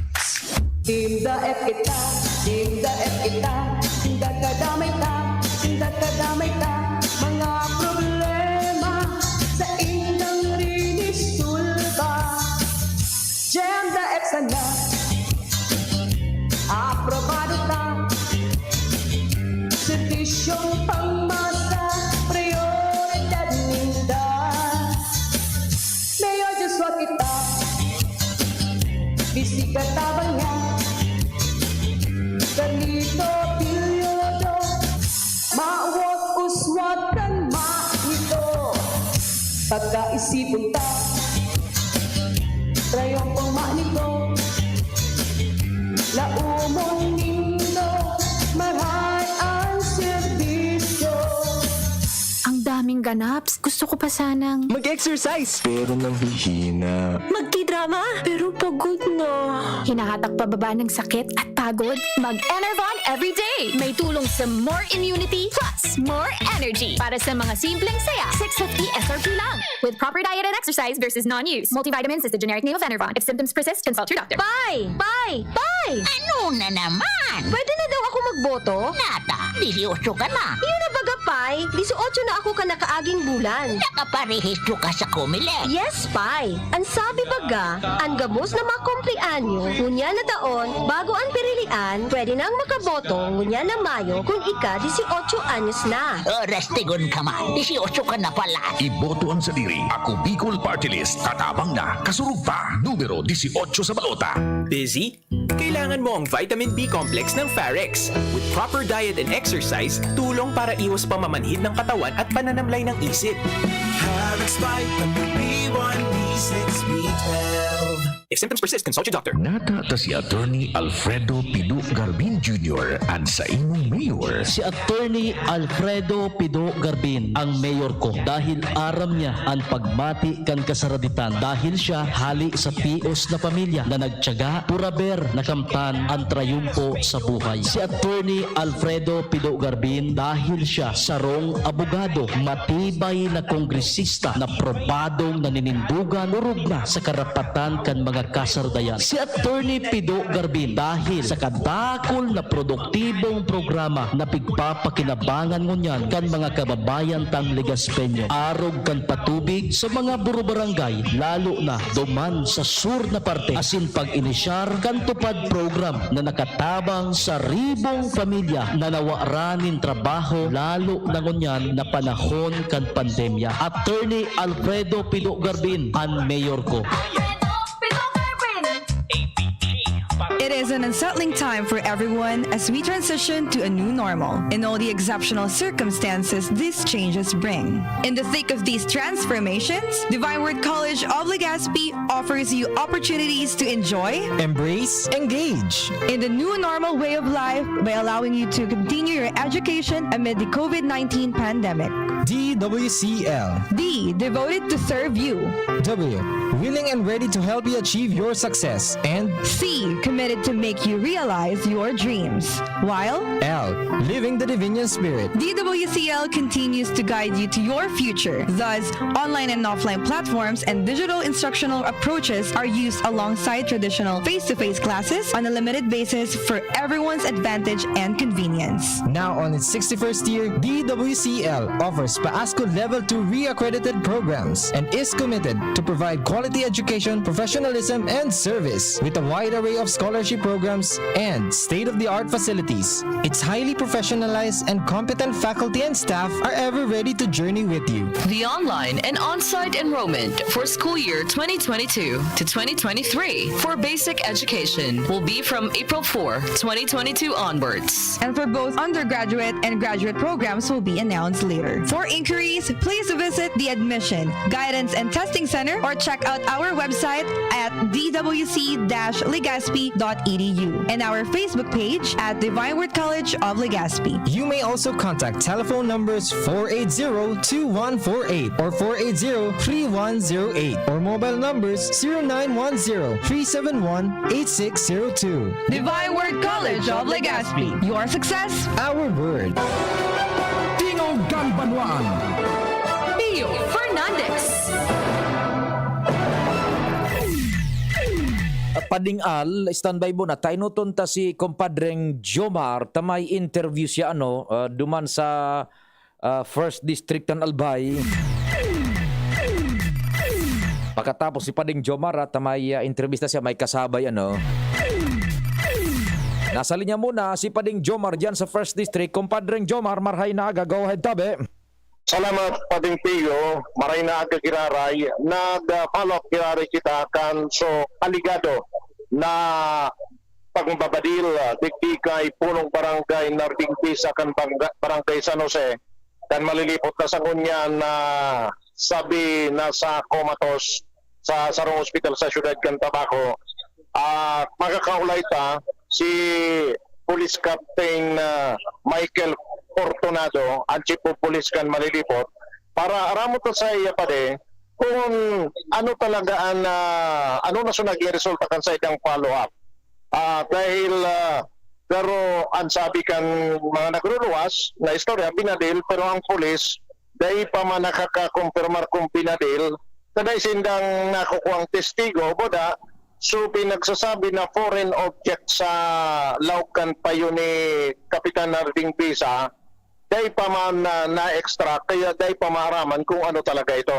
Tinda F kita, Tinda F kita, tinda kadamay ta, tinda kadamay ta, mga problema sa indang rinisulba. Jenda F sana, aprobado ta, serbisyong pangmasa, prioridad ninda. Mayor Joshua kita, Bisita tabang niya, Carlito Pillodo, mawot uswag kan manito. Pagkaisipon ta, prayong pong manito, laumon nindo, marhay ang serbisyo. Ang daming ganap. Gusto ko pa sanang mag-exercise, pero nanghihina. Magkidrama, pero pagod na. Hinahatak pababa ng sakit at pagod? Mag-Enervon everyday! May tulong sa more immunity plus more energy para sa mga simpleng saya. Six fifty S R P lang. With proper diet and exercise versus non-use. Multivitamins is the generic name of Enervon. If symptoms persist, consult your doctor. Pay! Pay! Pay! Ano na naman? Pwede na daw ako magboto? Nata, dieciocho ka na. Yun na baga, Pay! Ay, disiotso na ako kan nakaaging bulan. Nakaparehistro ka sa Comelec? Yes, Pay. An sabi baga, an gabos na makumpleanyo, ngunyan na taon, bago an pirilian, pwede nang makaboto, ngunyan na Mayo, kun ika disiotso anyos na. Oras tigon ka man, disiotso ka na pala. Iboto ang sadiri. Ako Bicol Party List. Tatabang na. Kasurog pa. Numero disiotso sa balota. Busy? Kailangan mo ang vitamin B complex ng Farex. With proper diet and exercise, tulong para iwas pamamanhid ng katawan at pananamlay ng isip. Farex Vitamin B one, B six, B twelve. If symptoms persist, consult your doctor. Nata ta si Attorney Alfredo Pido Garbin Junior, an saimong mayor. Si Attorney Alfredo Pido Garbin ang mayor ko dahil aram niya an pagmati kan kasaraditan, dahil siya hali sa pios na pamilya na nagtiyaga, puraber na kamtan an trayumpo sa buhay. Si Attorney Alfredo Pido Garbin, dahil siya sarong abogado, matibay na kongresista na probadong naninindugan, orog na sa karapatan kan mga kasaradayan. Si Attorney Pido Garbin, dahil sa kadakul na produktibong programa na pigpapakinabangan ngunyan kan mga kababayan tang Legaspeño, arog kan patubig sa mga burubarangay, lalo na duman sa sur na parte, asin pag-inisyar kan TUPAD program na nakatabang sa ribong pamilya na nawaran nin trabaho, lalo na ngunyan na panahon kan pandemya. Attorney Alfredo Pido Garbin, an mayor ko. It is an unsettling time for everyone as we transition to a new normal and all the exceptional circumstances these changes bring. In the thick of these transformations, Divine Word College of Legazpi offers you opportunities to enjoy, Embrace, engage. in the new normal way of life by allowing you to continue your education amid the COVID nineteen pandemic. D W C L. D, devoted to serve you. W, willing and ready to help you achieve your success. And C, committed to make you realize your dreams. While L, living the Divinian Spirit. D W C L continues to guide you to your future. Thus, online and offline platforms and digital instructional approaches are used alongside traditional face-to-face classes on a limited basis for everyone's advantage and convenience. Now on its sixty-first year, D W C L offers PAASCO Level two re-accredited programs and is committed to provide quality education, professionalism, and service. With a wide array of scholarship programs and state-of-the-art facilities, its highly professionalized and competent faculty and staff are ever ready to journey with you. The online and on-site enrollment for school year twenty twenty-two to twenty twenty-three for basic education will be from April four, twenty twenty-two onwards. And for both undergraduate and graduate programs will be announced later. For inquiries, please visit the Admission, Guidance and Testing Center or check out our website at d w c dash legazpi dot e d u and our Facebook page at Divine Word College of Legazpi. You may also contact telephone numbers four eight zero two one four eight or four eight zero three one zero eight or mobile numbers zero nine one zero three seven one eight six zero two. Divine Word College of Legazpi. Your success, Our word. Tingog kan Banwaan. Pio Fernandez. Pading Al, standby muna. Taynuton ta si Compadreng Jomar, ta may interview siya, ano, ah, duman sa, ah, First District kan Albay. Pakatapos si Pading Jomar, ah, ta may, ah, entrevista siya, may kasabay, ano. Nasa linya muna si Pading Jomar diyan sa First District. Compadreng Jomar, marhay na aga. Go ahead, tabi. Salamat, Pading Pio. Maray na aga giraray. Nag-follow up giraray kita kan so alegado na pagbabadil, ah, digdi kay punong barangay Narding Pisa kan bangga-, barangay San Jose, kan malilipot na sa ngunyan na sabi na sa komatos sa sarong ospital sa siyudad kan Tabaco. Ah, makakaulay ta si Police Captain, ah, Michael Fortunado, ang Chief of Police kan malilipot, para aramon ta sa iya, Padi, kung ano talaga ang, ah, ano na so naging resulta kan saindang follow-up. Ah, dahil, ah, pero ang sabi kan mga nagruluwas na istorya, binadil, pero ang pulis, dai pa man nakakakumpirmar kung binadil, ta dai sindang nakukuang testigo, buda, so pinagsasabi na foreign object sa laog kan payo ni Kapitan Narding Pisa, dai pa man na, na-extract, kaya dai pa maaraman kung ano talaga ito.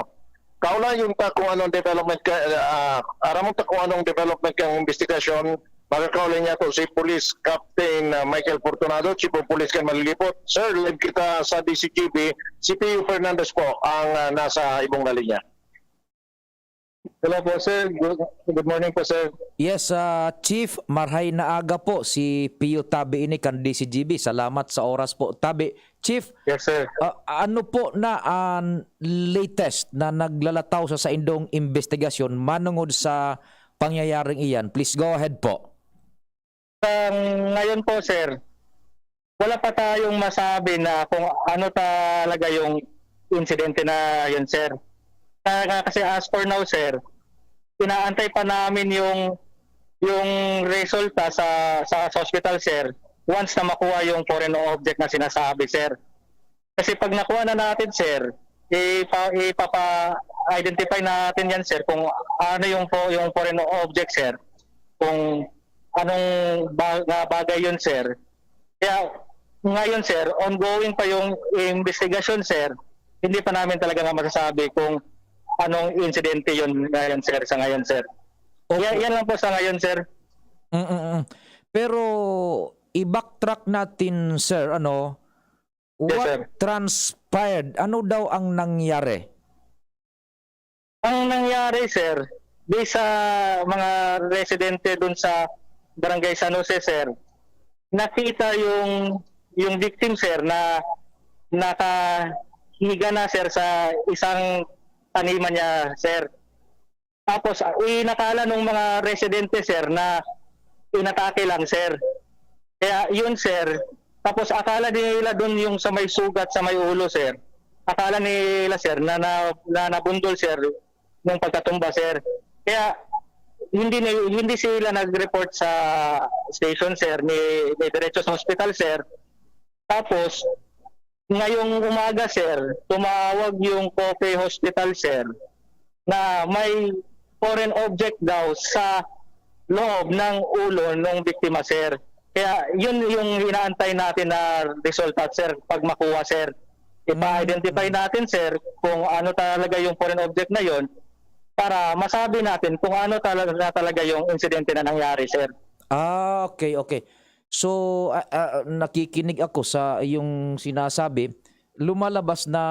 Kaulayon ta kung anong development ka, ah, aramon ta kung anong development kang investigasyon. Makakaulay niya to si Police Captain, ah, Michael Fortunado, Chief of Police kan Malilipot. Sir, live kita sa D C G B. Si Pio Fernandez po ang, ah, nasa ibong na linya. Hello po, sir. Good, good morning po, sir. Yes, ah, Chief, marhay na aga po. Si Pio Tabi ini kan D C G B. Salamat sa oras po, Tabi. Chief, Yes, sir. ah, ano po na ang latest na naglalataw sa saindong investigasyon manungod sa pangyayaring iyan? Please go ahead po. Sa ngayon po, sir, wala pa tayong masabi na kung ano talaga yung insidente na yun, sir. Kaya nga kasi, as for now, sir, inaantay pa namin yung, yung resulta sa, sa, sa hospital, sir, once na makuha yung foreign object na sinasabi, sir. Kasi pag nakuha na natin, sir, ipa-, ipapa-identify natin yan, sir, kung ano yung fo-, yung foreign object, sir, kung anong ba-, nga bagay yun, sir. Kaya ngayon, sir, ongoing pa yung investigasyon, sir. Hindi pa namin talaga nga masasabi kung anong insidente yun ngayon, sir, sa ngayon, sir. Opo. Yan, yan lang po sa ngayon, sir. Mm, mm. Pero i-backtrack natin, sir, ano, Yes, what sir. transpired? Ano daw ang nangyari? Ang nangyari, sir, based sa mga residente dun sa Barangay San Jose, sir, nakita yung, yung victim, sir, na nakahiga na, sir, sa isang taniman niya, sir. Tapos, ah, inakala nung mga residente, sir, na inatake lang, sir. Kaya yun, sir. Tapos akala nila dun yung sa may sugat sa may ulo, sir. Akala nila, sir, na, na, na nabundol, sir, nung pagkatumba, sir. Kaya hindi ni-, hindi sila nag-report sa station, sir, ni, ni diretso sa hospital, sir. Tapos, ngayong umaga, sir, tumawag yung Cope Hospital, sir, na may foreign object daw sa loob ng ulo ng biktima, sir. Kaya yun yung inaantay natin na resulta, sir, pag makuha, sir. Ipa-identify Mm. natin, sir, kung ano talaga yung foreign object na yun para masabi natin kung ano talaga, talaga yung insidente na nangyari, sir. Ah, okay, okay. So, ah, ah, nakikinig ako sa iyong sinasabi. Lumalabas na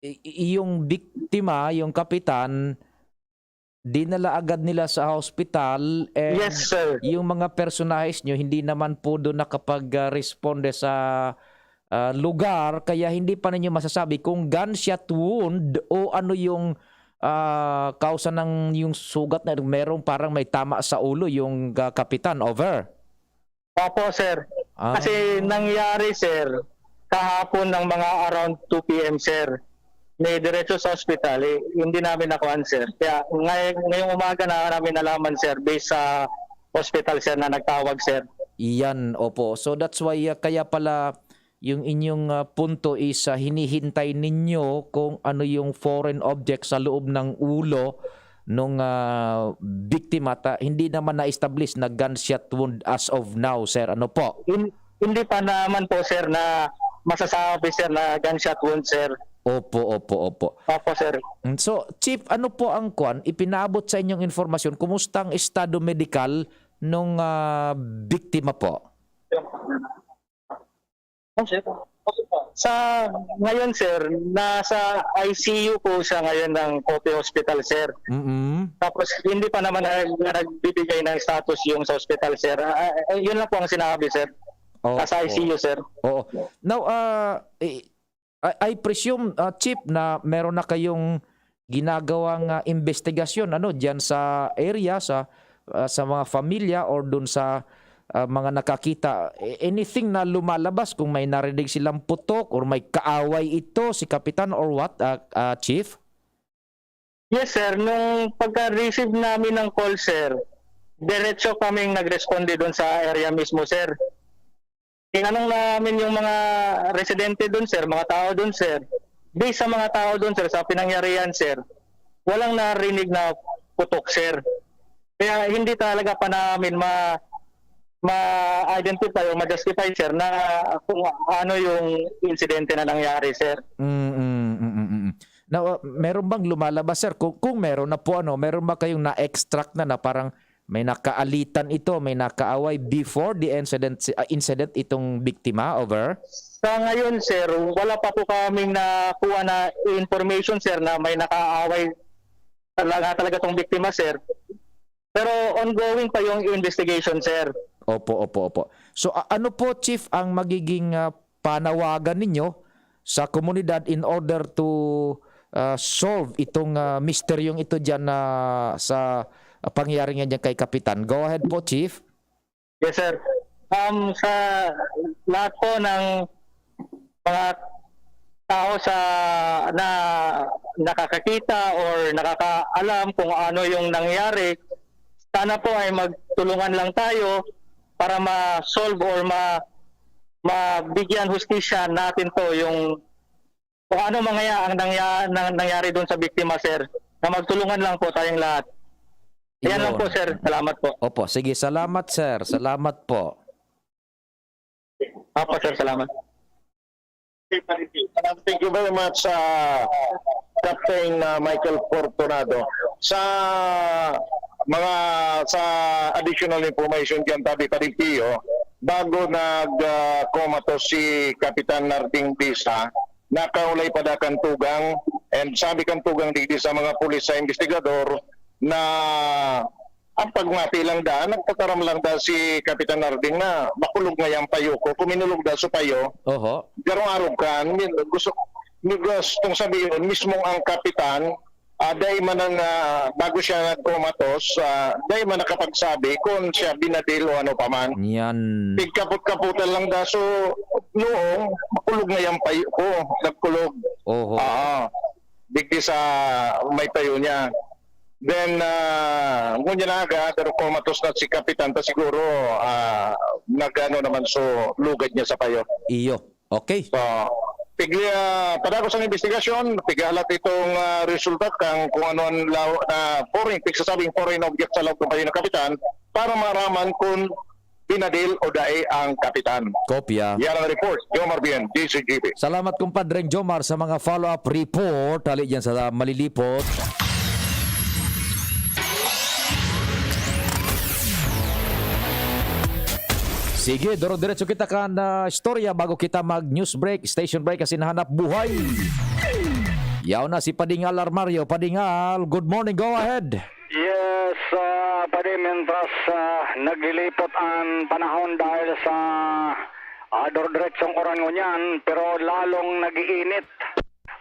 i-, i-, yung biktima, yung kapitan, dinala agad nila sa hospital, and Yes, sir. yung mga personahes nyo, hindi naman po doon nakapag, ah, responde sa, ah, lugar, kaya hindi pa ninyo masasabi kung gunshot wound o ano yung, ah, kausa ng yung sugat na merong parang may tama sa ulo yung, ah, kapitan. Over. Opo, sir. Ah. Kasi nangyari, sir, kahapon ng mga around two P M, sir. May diretso sa ospital, eh, hindi namin nakuhaan, sir. Kaya ngay-, ngayong umaga na namin nalaman, sir, based sa hospital, sir, na nagtawag, sir. Iyan, opo. So that's why, ah, kaya pala yung inyong, ah, punto is, ah, hinihintay ninyo kung ano yung foreign object sa loob ng ulo nung, ah, biktima. Ta-, hindi naman na-establish na gunshot wound as of now, sir. Ano po? Hin-, hindi pa naman po, sir, na masasabi, sir, na gunshot wound, sir. Opo, opo, opo. Opo, sir. Mm, so, Chief, ano po ang kwan, ipinaabot sa inyong informasyon? Kumusta ang estado medikal nung, ah, biktima po? Sa ngayon, sir, nasa I C U po siya ngayon ng Cope Hospital, sir. Mm. Tapos, hindi pa naman na, na nagbibigay ng status yung sa hospital, sir. Ah, ah, yun lang po ang sinabi, sir. Nasa Opo. I C U, sir. Oo. Now, ah, eh, I, I presume, ah, Chief, na meron na kayong ginagawang, ah, investigasyon, ano, diyan sa area, sa, ah, sa mga pamilya or dun sa, ah, mga nakakita. A-, anything na lumalabas, kung may narinig silang putok or may kaaway ito, si Kapitan or what, ah, ah, Chief? Yes, sir. Nung pagka-receive namin ng call, sir, diretso kaming nagresponde dun sa area mismo, sir. Tinanong namin yung mga residente dun, sir, mga tao dun, sir. Based sa mga tao dun, sir, sa pinangyarihan, sir, walang narinig na putok, sir. Kaya hindi talaga pa namin ma-, ma-identify o ma-justify, sir, na kung ano yung insidente na nangyari, sir. Mm, mm, mm, mm. Now, ah, meron bang lumalabas, sir? Kung, kung meron na po, ano, meron ba kayong na-extract na, na parang may nakaalitan ito, may nakaaway before the incident, ah, incident itong biktima? Over? Sa ngayon, sir, wala pa po kaming nakuha na information, sir, na may nakaaway talaga, talaga tong biktima, sir. Pero ongoing pa yung investigation, sir. Opo, opo, opo. So, a-, ano po, Chief, ang magiging, ah, panawagan ninyo sa komunidad in order to, ah, solve itong, ah, misteryong ito diyan na sa, ah, pangyayari nga diyan kay Kapitan? Go ahead po, Chief. Yes, sir. Um, sa lahat po ng mga tao sa, na nakakakita or nakakaalam kung ano yung nangyari, sana po ay magtulungan lang tayo para ma-solve or ma-, mabigyan hustisya natin to, yung kung ano man kaya ang nangya-, nang-, nangyari doon sa biktima, sir, na magtulungan lang po tayong lahat. Ayan lang Yun. po, sir. Salamat po. Opo, sige, salamat, sir. Salamat po. Opo, sir. Salamat. Thank you very much, ah, Captain, ah, Michael Fortunado. Sa mga, sa additional information diyan, tabi, Padre Pio, bago nag, ah, komatos si Kapitan Narding Bisa, nakaulay pa da kan tugang, and sabi kan tugang digdi sa mga pulis, sa investigador, na ang pagmati lang da, nagtataram lang da si Kapitan Narding na makulog ngayan payo ko. Kuminulog da su payo. Oho. Garong arog kan, min-, gusto, gustong sabihin, mismong ang kapitan, ah, dai man ang, ah, bago siya nagkomatos, ah, dai man nakapagsabi kung siya binadil o ano pa man. Yan. Pigkapot-kapotan lang da. So, noong, makulog ngayan payo ko, nagkulog. Oho. Ah, digdi sa may payo niya. Then, ah, ngunyan na aga, pero komatos na si Kapitan, ta siguro, ah, nag-ano naman, so, lugad niya sa payo. Iyo. Okay. So, pig-, ah, padagos ang investigasyon, pig-alat itong, ah, resulta kang kung ano ang law-, na foreign, pigsasabing foreign object sa loob ng payo ng Kapitan para maraman kung binadil o dai ang Kapitan. Kopya. Yan ang report. Jomar Bien, D Z G P. Salamat, Compadre Jomar, sa mga follow-up report hali diyan sa Malilipot. Sige, doro-diretso kita kan, ah, istorya bago kita mag-news break, station break, asin hanap buhay. Yaw na si Padingal Armario. Padingal, good morning, go ahead. Yes, ah, padi, mientras, ah, naglilipot an panahon dahil sa, ah, duro-diretsong uran ngunyan, pero lalong nag-iinit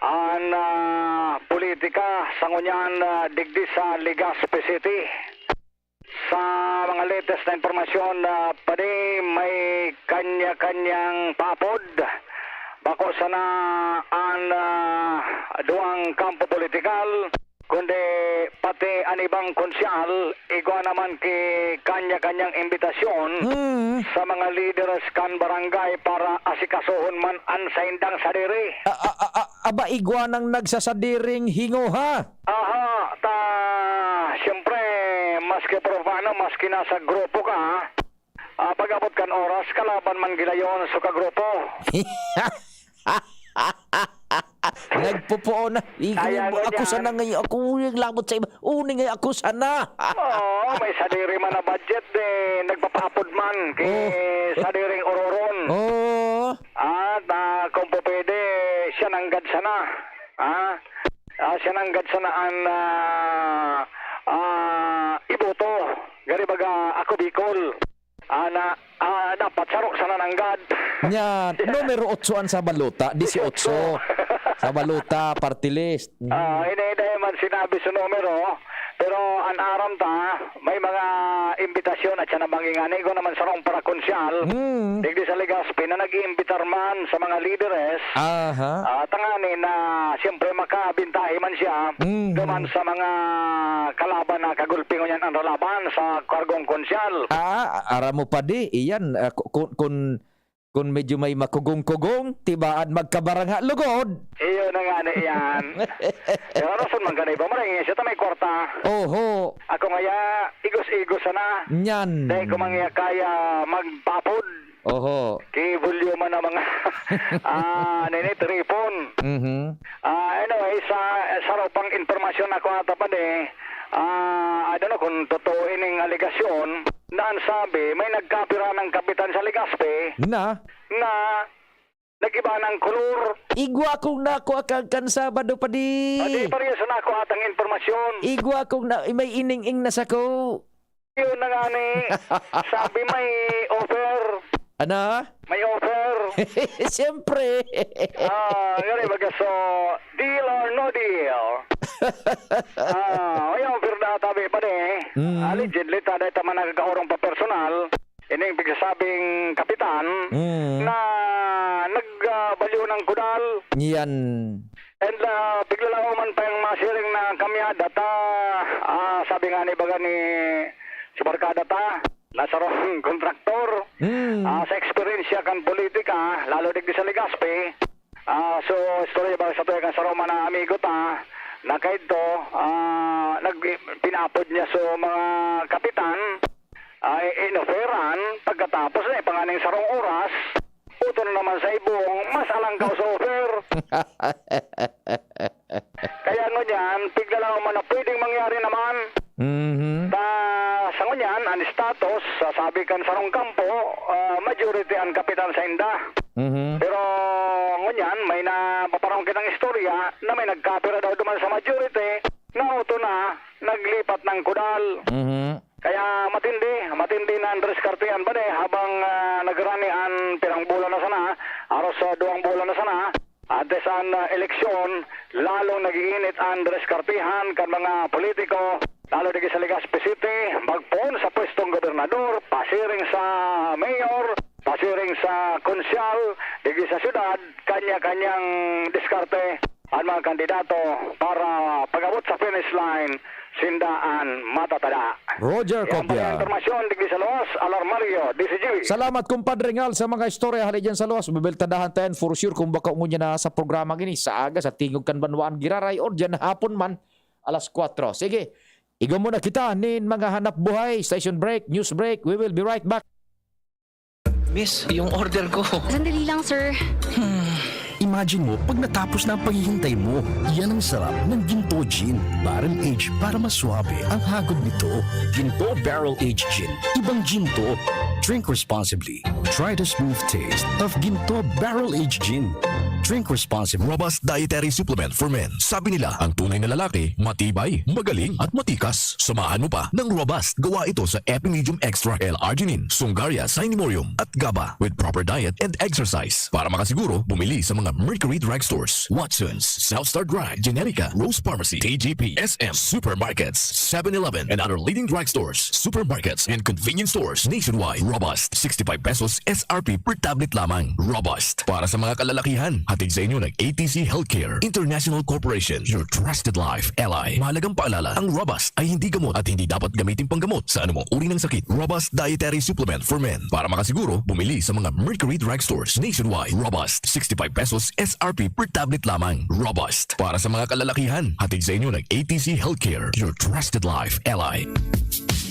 an, ah, politika sa ngunyan, ah, digdi sa Legazpi City. Sa mga latest na impormasyon, ah, padi, may kanya-kanyang paapod. Bako sana an, ah, duwang kampo politikal, kundi pati an ibang konsyal, igwa naman ki kanya-kanyang imbitasyon Hmm. sa mga lideres kan barangay para asikasohon man an saindang sadiri. A-, a-, a-, a-, aba, igwa nang nagsasadiring hingoha. Aha, ta, siyempre, maski paano, maski nasa grupo ka, ah, pag-abot kan oras, kalaban man gilayon sa kagrupo. Nagpupuon na. Ikaw Kaya yung, nga ako dyan. sana ngayon, ako yung labot sa iba. Uni nga ako sana. Oo, may sadiri man na budget, eh, nagpapaapod man, kay Oh. sadiring ororon. Oo. At, ah, kung po pwede, siya nanggad sana. Ah, ah, siya nanggad sana ang, ah, ah, iboto. Gari baga, ako Bicol. Ah, na, ah, dapat saro sana nanggad. Nya, numero otso an sa balota, disiotso. Sa balota, party list. Mm. Ah, hindi, hindi man sinabi sa numero, pero an aram ta, may mga imbitasyon at siya nabanggi nga, nigo naman sarong parakonsyal, Mm. digdi sa Legazpi, na nag-iimbitar man sa mga lideres, Aha. ah, tangani na, siyempre, makabintahi man siya, Mm. duman sa mga kalaban na kagulpi ngunyan an ralaban sa kargong konsyal. Ah, aram mo, padi, iyan, ah, ku-, ku-, kun Kun medyo may makugong-kugong, tibaan magkabarangha lugod. Iyo na nga na iyan. Pero rason man gani ba, maray siya ta may kwarta. Oho. Ako nga ya, igos-igos sana. Nyan. Dahil ko man iya kaya magpapod. Oho. Ki volume na mga, ah, nini, tripon. Mhm. Ah, anyway, sa, sa raw pang impormasyon ako ata pa de, ah, I don't know kung totoo ining alegasyon, na ang sabi, may nagkapira ng kapitan sa Legazpi Na? na nag-iba ng kolor. Igwa kong nako akang kan Sabado pa di. O, di pareho sa nako atang impormasyon. Igwa kong na, may ining-ing na sako. Yun na nga ni, sabi may offer. Ano? May offer. Siyempre. Ah, gani baga, so, deal or no deal. Ah, may offer na tabi pa ni. Mm. Allegedly, ta, dahil ta man nagkakaurong pa personal, ining pigsasabing kapitan, Mm. na nag, ah, balyo ng kudal. Yan. And, ah, piglalao man pa yung masiring na kamyada, ta, ah, sabi nga ni baga ni si Barkada ta, na sarong kontraktor, Mm. ah, sa eksperyensya kan politika, lalo digdi sa Legazpi, ah, so, istorya ba sa tuya kan sarong mga amigo ta, na kaidto, ah, nag-, pinapod niya so mga kapitan, ay inoferan, pagkatapos na ipanganing sarong oras, uton naman sa ibong, mas alangkaw sa offer. Kaya ngunyan, piglalao man na pwedeng mangyari naman. Mhm. Ta, sa ngunyan, ang status, sa sabi kan sarong kampo, ah, majority ang kapitan sa inda. Mhm. Pero ngunyan, may napaparong kitang istorya na may nagkapira daw duman sa majority, na uto na, naglipat ng kudal. Mhm. Kaya matindi, matindi na ang diskartehan ba ni habang, ah, nagrani an pirang bulan na sana, aros sa duwang bulan na sana, antes an, ah, eleksyon, lalong nag-iinit ang diskartehan kan mga politiko, lalo digdi sa Legazpi City, magpoon sa pwestong gobernador, pasiring sa mayor, pasiring sa konsyal, digdi sa syudad, kanya-kanyang diskarte ang mga kandidato para pag-abot sa finish line, sinda an matatada. Roger Yan pa Copia. Ang impormasyon, digdi sa Los, Alarmario, D C G B. Salamat, Compadre Ngal, sa mga istorya hali dyan sa Los. Bibeltadahan tayan, for sure, kung baka ngunyan na sa programa gini, sa aga, sa Tingog kan Banwaan, Giraray, or dyan hapon man, alas kwatro. Sige, igwa muna kita nin mga hanap buhay, station break, news break. We will be right back. Miss, yung order ko. Sandali lang, sir. Imagine mo, pag natapos na ang paghihintay mo, yan ang sarap ng Ginto Gin. Barrel age para mas suabe ang hagod nito. Ginto Barrel Age Gin. Ibang Ginto. Drink responsibly. Try the smooth taste of Ginto Barrel Age Gin. Drink responsibly. Robust Dietary Supplement for Men. Sabi nila, ang tunay na lalaki, matibay, magaling, at matikas. Samahan mo pa ng Robust. Gawa ito sa Epimedium Extra, L-arginine, Sungaria, Cinemorium, at GABA with proper diet and exercise. Para makasiguro, bumili sa mga Mercury Drugstores, Watson's, South Star Drug, Generica, Rose Pharmacy, T G P, S M, supermarkets, seven eleven, and other leading drugstores, supermarkets, and convenience stores nationwide. Robust, sixty-five pesos S R P per tablet lamang. Robust, para sa mga kalalakihan. Hatid sa inyo ng A T C Healthcare International Corporation, your trusted life ally. Mahalagang paalala, ang Robust ay hindi gamot at hindi dapat gamitin panggamot sa anumang uri ng sakit. Robust Dietary Supplement for Men. Para makasiguro, bumili sa mga Mercury Drugstores nationwide. Robust, sixty-five pesos S R P per tablet lamang. Robust, para sa mga kalalakihan. Hatid sa inyo ng A T C Healthcare, your trusted life ally.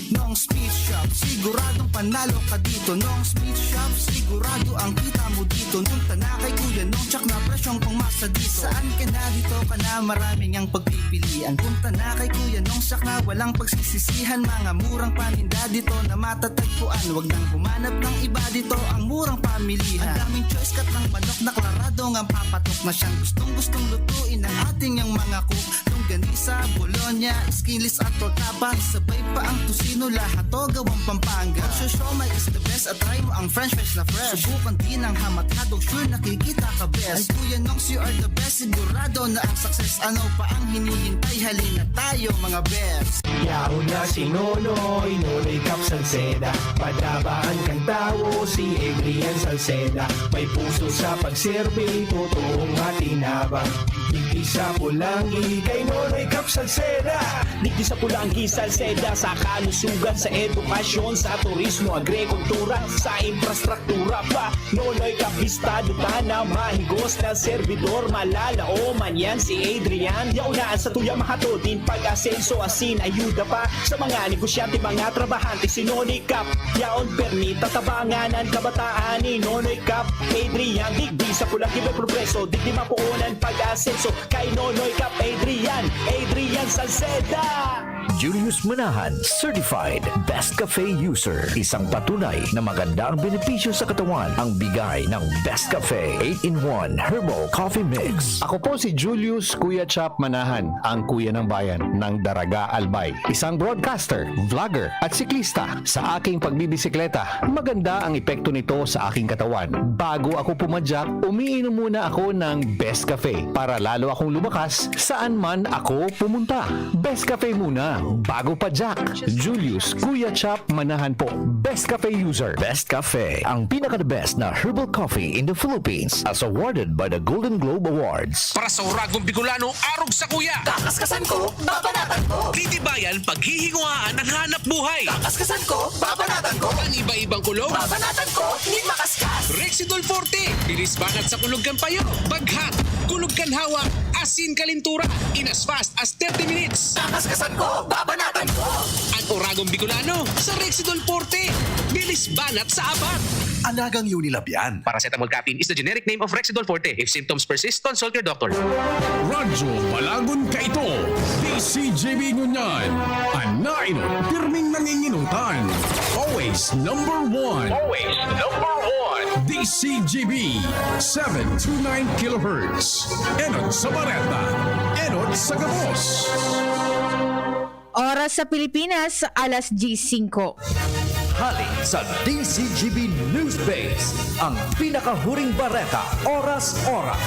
Nong's Meat Shop, siguradong panalo ka dito. Nong's Meat Shop, sigurado ang kita mo dito. Punta na kay Kuya Nong, tsak na presyong pangmasa dito. Saan ka na, dito ka na, maraming ang pagpipilian. Punta na kay Kuya Nong, tsak na walang pagsisisihan. Mga murang paninda dito na matatagpuan. Wag nang humanap ng iba, dito ang murang pamilihan. Ang daming choice, cut ng manok na klaradong ang papatok na siyang gustong-gustong lutuin ng ating yang mga cook. Longganisa, bologna, skinless at tortapa. Sabay pa ang tocino, lahat to gawang Pampanga. Ang siomai is the best at try mo ang french fries na fresh. Subukan din ang ham at hotdog, sure nakikita ka best. Ay Kuya Nongs, you are the best, sigurado na ang success. Ano pa ang hinihintay? Halina tayo mga best. Yaon na si Nonoy, Nonoy Cap Salceda. Padabaan kang tawo, si Adrian Salceda. May puso sa pagserbi, totoong matinabang. Digdi sa Pulanggi, kay Nonoy Cap Salceda. Digdi sa Pulanggi, Salceda, sa Kalusugan. Tugan sa edukasyon, sa turismo, agrikultura, sa infrastruktura pa. Nonoy Cap, bistado ta na mahigos na servidor. Malalaoman yan si Adrian. Yaon na sa tuya mahatod nin pag-asenso, asin ayuda pa sa mga negosyante, mga trabahante. Si Nonoy Cap, yaon permi tatabangan an kabataan ni Nonoy Cap Adrian. Digdi sa Pulang Kibe progreso, digdi mapoon an pag-asenso kay Nonoy Cap Adrian, Adrian Salceda. Julius Manahan, certified Best Cafe user. Isang patunay na maganda ang benepisyo sa katawan ang bigay ng Best Cafe eight-in-one Herbal Coffee Mix. Ako po si Julius Kuya Chap Manahan, ang kuya ng bayan ng Daraga, Albay. Isang broadcaster, vlogger, at siklista. Sa aking pagbibisikleta, maganda ang epekto nito sa aking katawan. Bago ako pumadyak, umiinom muna ako ng Best Cafe para lalo akong lumakas saan man ako pumunta. Best Cafe muna, bago padyak. Julius Kuya Chap Manahan po, Best Cafe user. Best Cafe, ang pinaka-the best na herbal coffee in the Philippines, as awarded by the Golden Globe Awards. Para sa Uragong Bicolano, arog sa kuya. Kakaskasan ko, babanatan ko. Titibayan, paghihinguhaan ang hanap buhay. Kakaskasan ko, babanatan ko. Ang iba-ibang kulog. Babanatan ko, nin makaskas. Rexidol Forte, bilis banat sa kulog kan payo. Baghat, kulog kan hawak, asin kalintura. In as fast as thirty minutes. Kakaskasan ko, babanatan ko. Ang Uragong Bicolano, sa Rexidol Forte. Bilis banat sa apat. Alagang Unilab yan. Paracetamol caffeine is the generic name of Rexidol Forte. If symptoms persist, consult your doctor. Radyo Balagon Kaito, D C G B Ngunyan, an nainot, pirming nanginginutan. Always number one. Always number one. D C G B, seven two nine kilohertz. Enot sa bareta, enot sa gabos. Oras sa Pilipinas, alas diyes singko. Hali sa D C G B News Base, ang pinakahuring bareta, oras-oras.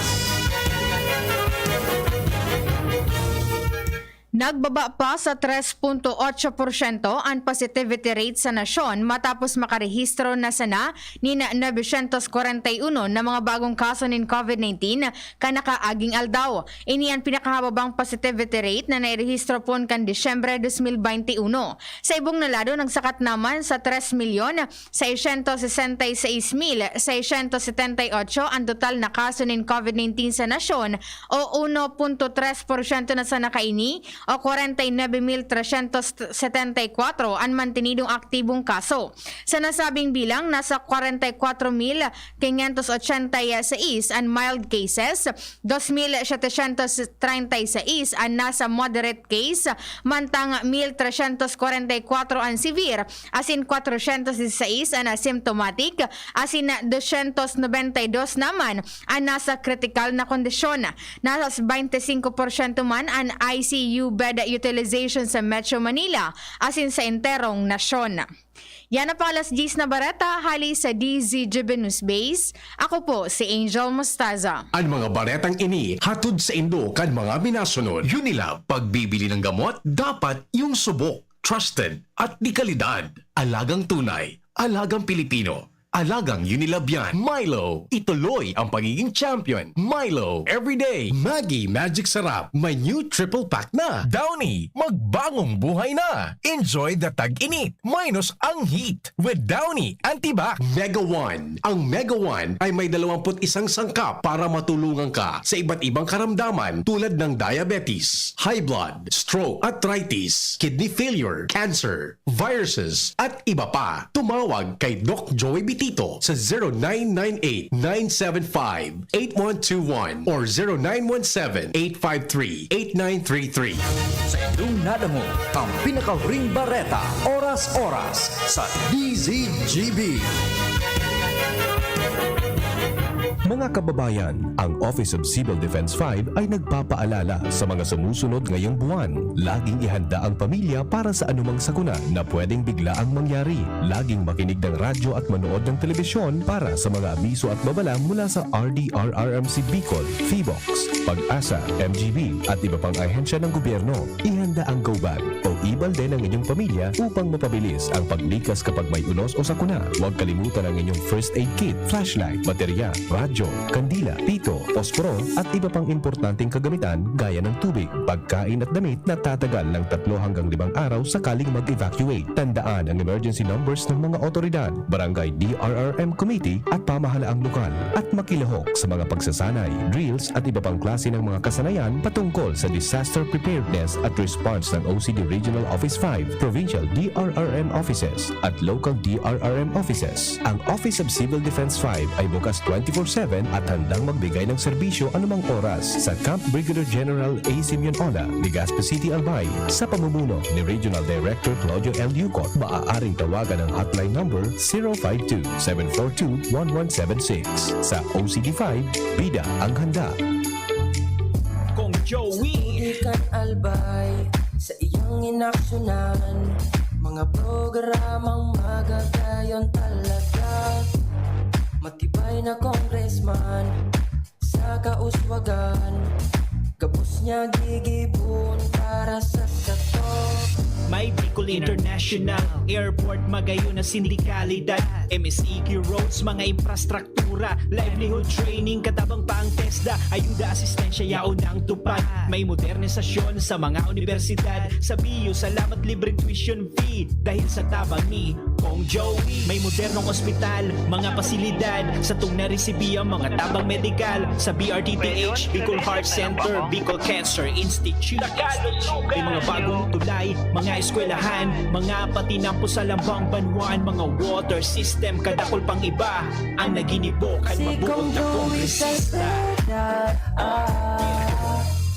Nagbaba pa sa tres punto otso porsyento an positivity rate sa nasyon matapos makarehistro na sana nin novecientos kwarenta y uno na mga bagong kaso nin COVID nineteen kan nakaaging aldaw. Ini an pinakahababang positivity rate na nairehistro poon kan Disyembre dos mil baynte uno. Sa ibong na lado, nagsakat naman sa tres milyon seiscientos sesenta y seis mil seiscientos setenta y ocho an total na kaso nin COVID nineteen sa nasyon, o uno punto tres porsyento na sana kaini, o kwarenta y nuebe mil trescientos setenta y kuwatro an mantenidong aktibong kaso. Sa nasabing bilang, nasa kwarenta y kuwatro mil kinyentos ochenta y seis an mild cases, dos mil setecientos treinta y seis an nasa moderate case, mantang mil trescientos kwarenta y kuwatro an severe, asin kwatrocientos dieciséis an asymptomatic, asin doscientos noventa y dos naman an nasa kritikal na kondisyon. Nasa baynte singko porsyento man an I C U bed utilization sa Metro Manila, asin sa enterong nasyon. Yan ang pang-alas diyes na bareta hali sa D Z G B News Base. Ako po si Angel Mostaza. An mga baretang ini hatod saindo kan mga minasunod. Unilab, pagbibili ng gamot, dapat yung subok, trusted, at de kalidad. Alagang tunay, alagang Pilipino, alagang Unilab yan. Milo, ituloy ang pagiging champion. Milo, everyday. Maggi Magic Sarap, may new triple pack na. Downy, magbagong buhay na. Enjoy the tag-init minus ang heat with Downy Antibac. Mega One. Ang Mega One ay may dalawampu't isang sangkap para matulungan ka sa iba't ibang karamdaman tulad ng diabetes, high blood, stroke, arthritis, kidney failure, cancer, viruses, at iba pa. Tumawag kay Doc Joey Bitito sa zero nine nine eight, nine seven five, eight one two one or zero nine one seven, eight five three, eight nine three three. Sa indong nadangog ang pinakahuring bareta, oras-oras, sa D Z G B. Mga kababayan, ang Office of Civil Defense five ay nagpapaalala sa mga sumusunod ngayong buwan. Laging ihanda ang pamilya para sa anumang sakuna na pwedeng biglaang mangyari. Laging makinig ng radyo at manood ng telebisyon para sa mga abiso at babala mula sa R D R R M C Bicol, Phivolcs, PAGASA, M G B, at iba pang ahensya ng gobyerno. Ihanda ang go bag o ibalde ng inyong pamilya upang mapabilis ang paglikas kapag may unos o sakuna. Huwag kalimutan ang inyong first aid kit, flashlight, baterya, radyo, kandila, pito, posporo, at iba pang importanteng kagamitan gaya ng tubig, pagkain at damit na tatagal ng tatlo hanggang limang araw sakaling mag-evacuate. Tandaan ang emergency numbers ng mga otoridad, barangay D R R M committee at pamahalaang lokal, at makilahok sa mga pagsasanay, drills at iba pang klase ng mga kasanayan patungkol sa disaster preparedness at response ng O C D Regional Office five, Provincial D R R M Offices, at Local D R R M Offices. Ang Office of Civil Defense five ay bukas twenty-four seven at handang magbigay ng serbisyo anumang oras. Sa Camp Brigadier General A. Simeon Ola, Legazpi City, Albay, sa pamumuno ni Regional Director Claudio L. Yucot, maaaring tawagan ang hotline number zero five two, seven four two, one one seven six. Sa O C D five, bida ang handa. Kong Joey. Susulikan, Albay, sa iyang inaksyonan, mga programang magagayon talaga. Matibay na congressman sa kauswagan, gabos niya gigibon para sa sato. May Bicol International Airport, magayon na sindikalidad, M S E Q roads, mga infrastruktura, livelihood training, katabang pa ang TESDA, ayuda, asistensya, yaon ang tupad. May modernisasyon sa mga universidad, sa B U, salamat, libreng tuition fee dahil sa tabang ni Kong Joey. May modernong ospital, mga pasilidad, satong naresibi ang mga tabang medikal sa B R T T H, Bicol Heart Center, Bicol Cancer Institute. May mga bagong tulay, mga eskwelahan, mga patinampo sa lambang banwaan, mga water system, kadakol pang iba ang naginibo kan mabuot na kongresista.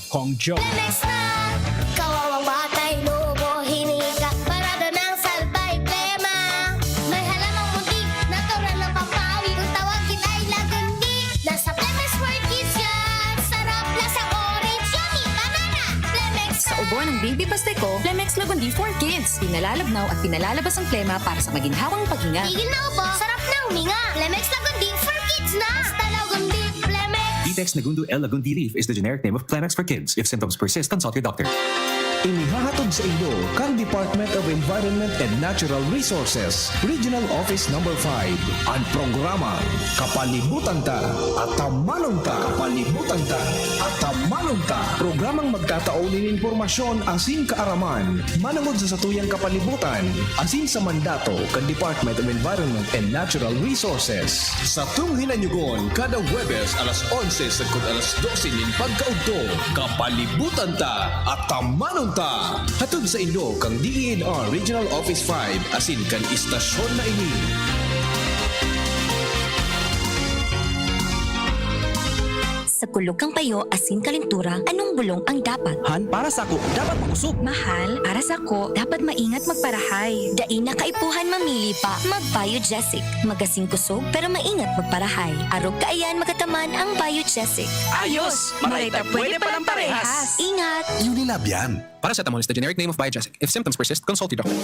Kong Joey. Lemex na! Kawawang batay, lobo, hinika, parada ng salbay, plema. May halamang munti, natural ng pampawi. Kung tawagin ay lagundi, nasa Lemex for Kids yan. Sarap, lasang orange, yummy, banana. Lemex na! Sa ubo ng baby paste ko, Lemex Lagundi for Kids. Pinalalabnaw at pinalalabas ang plema para sa maginhawang paghinga. Tigil na ubo, sarap na huminga. Lemex Lagundi for Kids na. Basta Lagundi, Lemex. Vitex Negundo L. Lagundi leaf is the generic name of Plenix for kids. If symptoms persist, consult your doctor. Inihahatod sa inyo kan Department of Environment and Natural Resources, Regional Office Number five, an programang Kapalibutan Ta, Atamanon Ta. Kapalibutan Ta, Atamanon Ta. Programang magtatao nin impormasyon asin kaaraman manongod sa satuyang kapalibutan asin sa mandato kan Department of Environment and Natural Resources. Satong hinanyogon kada Huwebes alas onse sagkod alas dose nin pagkaudto, Kapalibutan Ta, Atamanon Ta. Hatod sa inyo kan D E N R Regional Office five asin kan istasyon na ini. Sa kulog kan payo asin kalentura, anong bulong ang dapat? Han, para sako, dapat makosog. Mahal, para sako, dapat maingat magparahay. Dai na kaipuhan mamili pa. Mag-Biogesic. Magasin kosog, pero maingat magparahay. Arog kaiyan magataman ang Biogesic. Ayos! Maray ta pwede palang parehas! Ingat! Unilab yan. Paracetamol is the generic name of Biogesic. If symptoms persist, consult your doctor.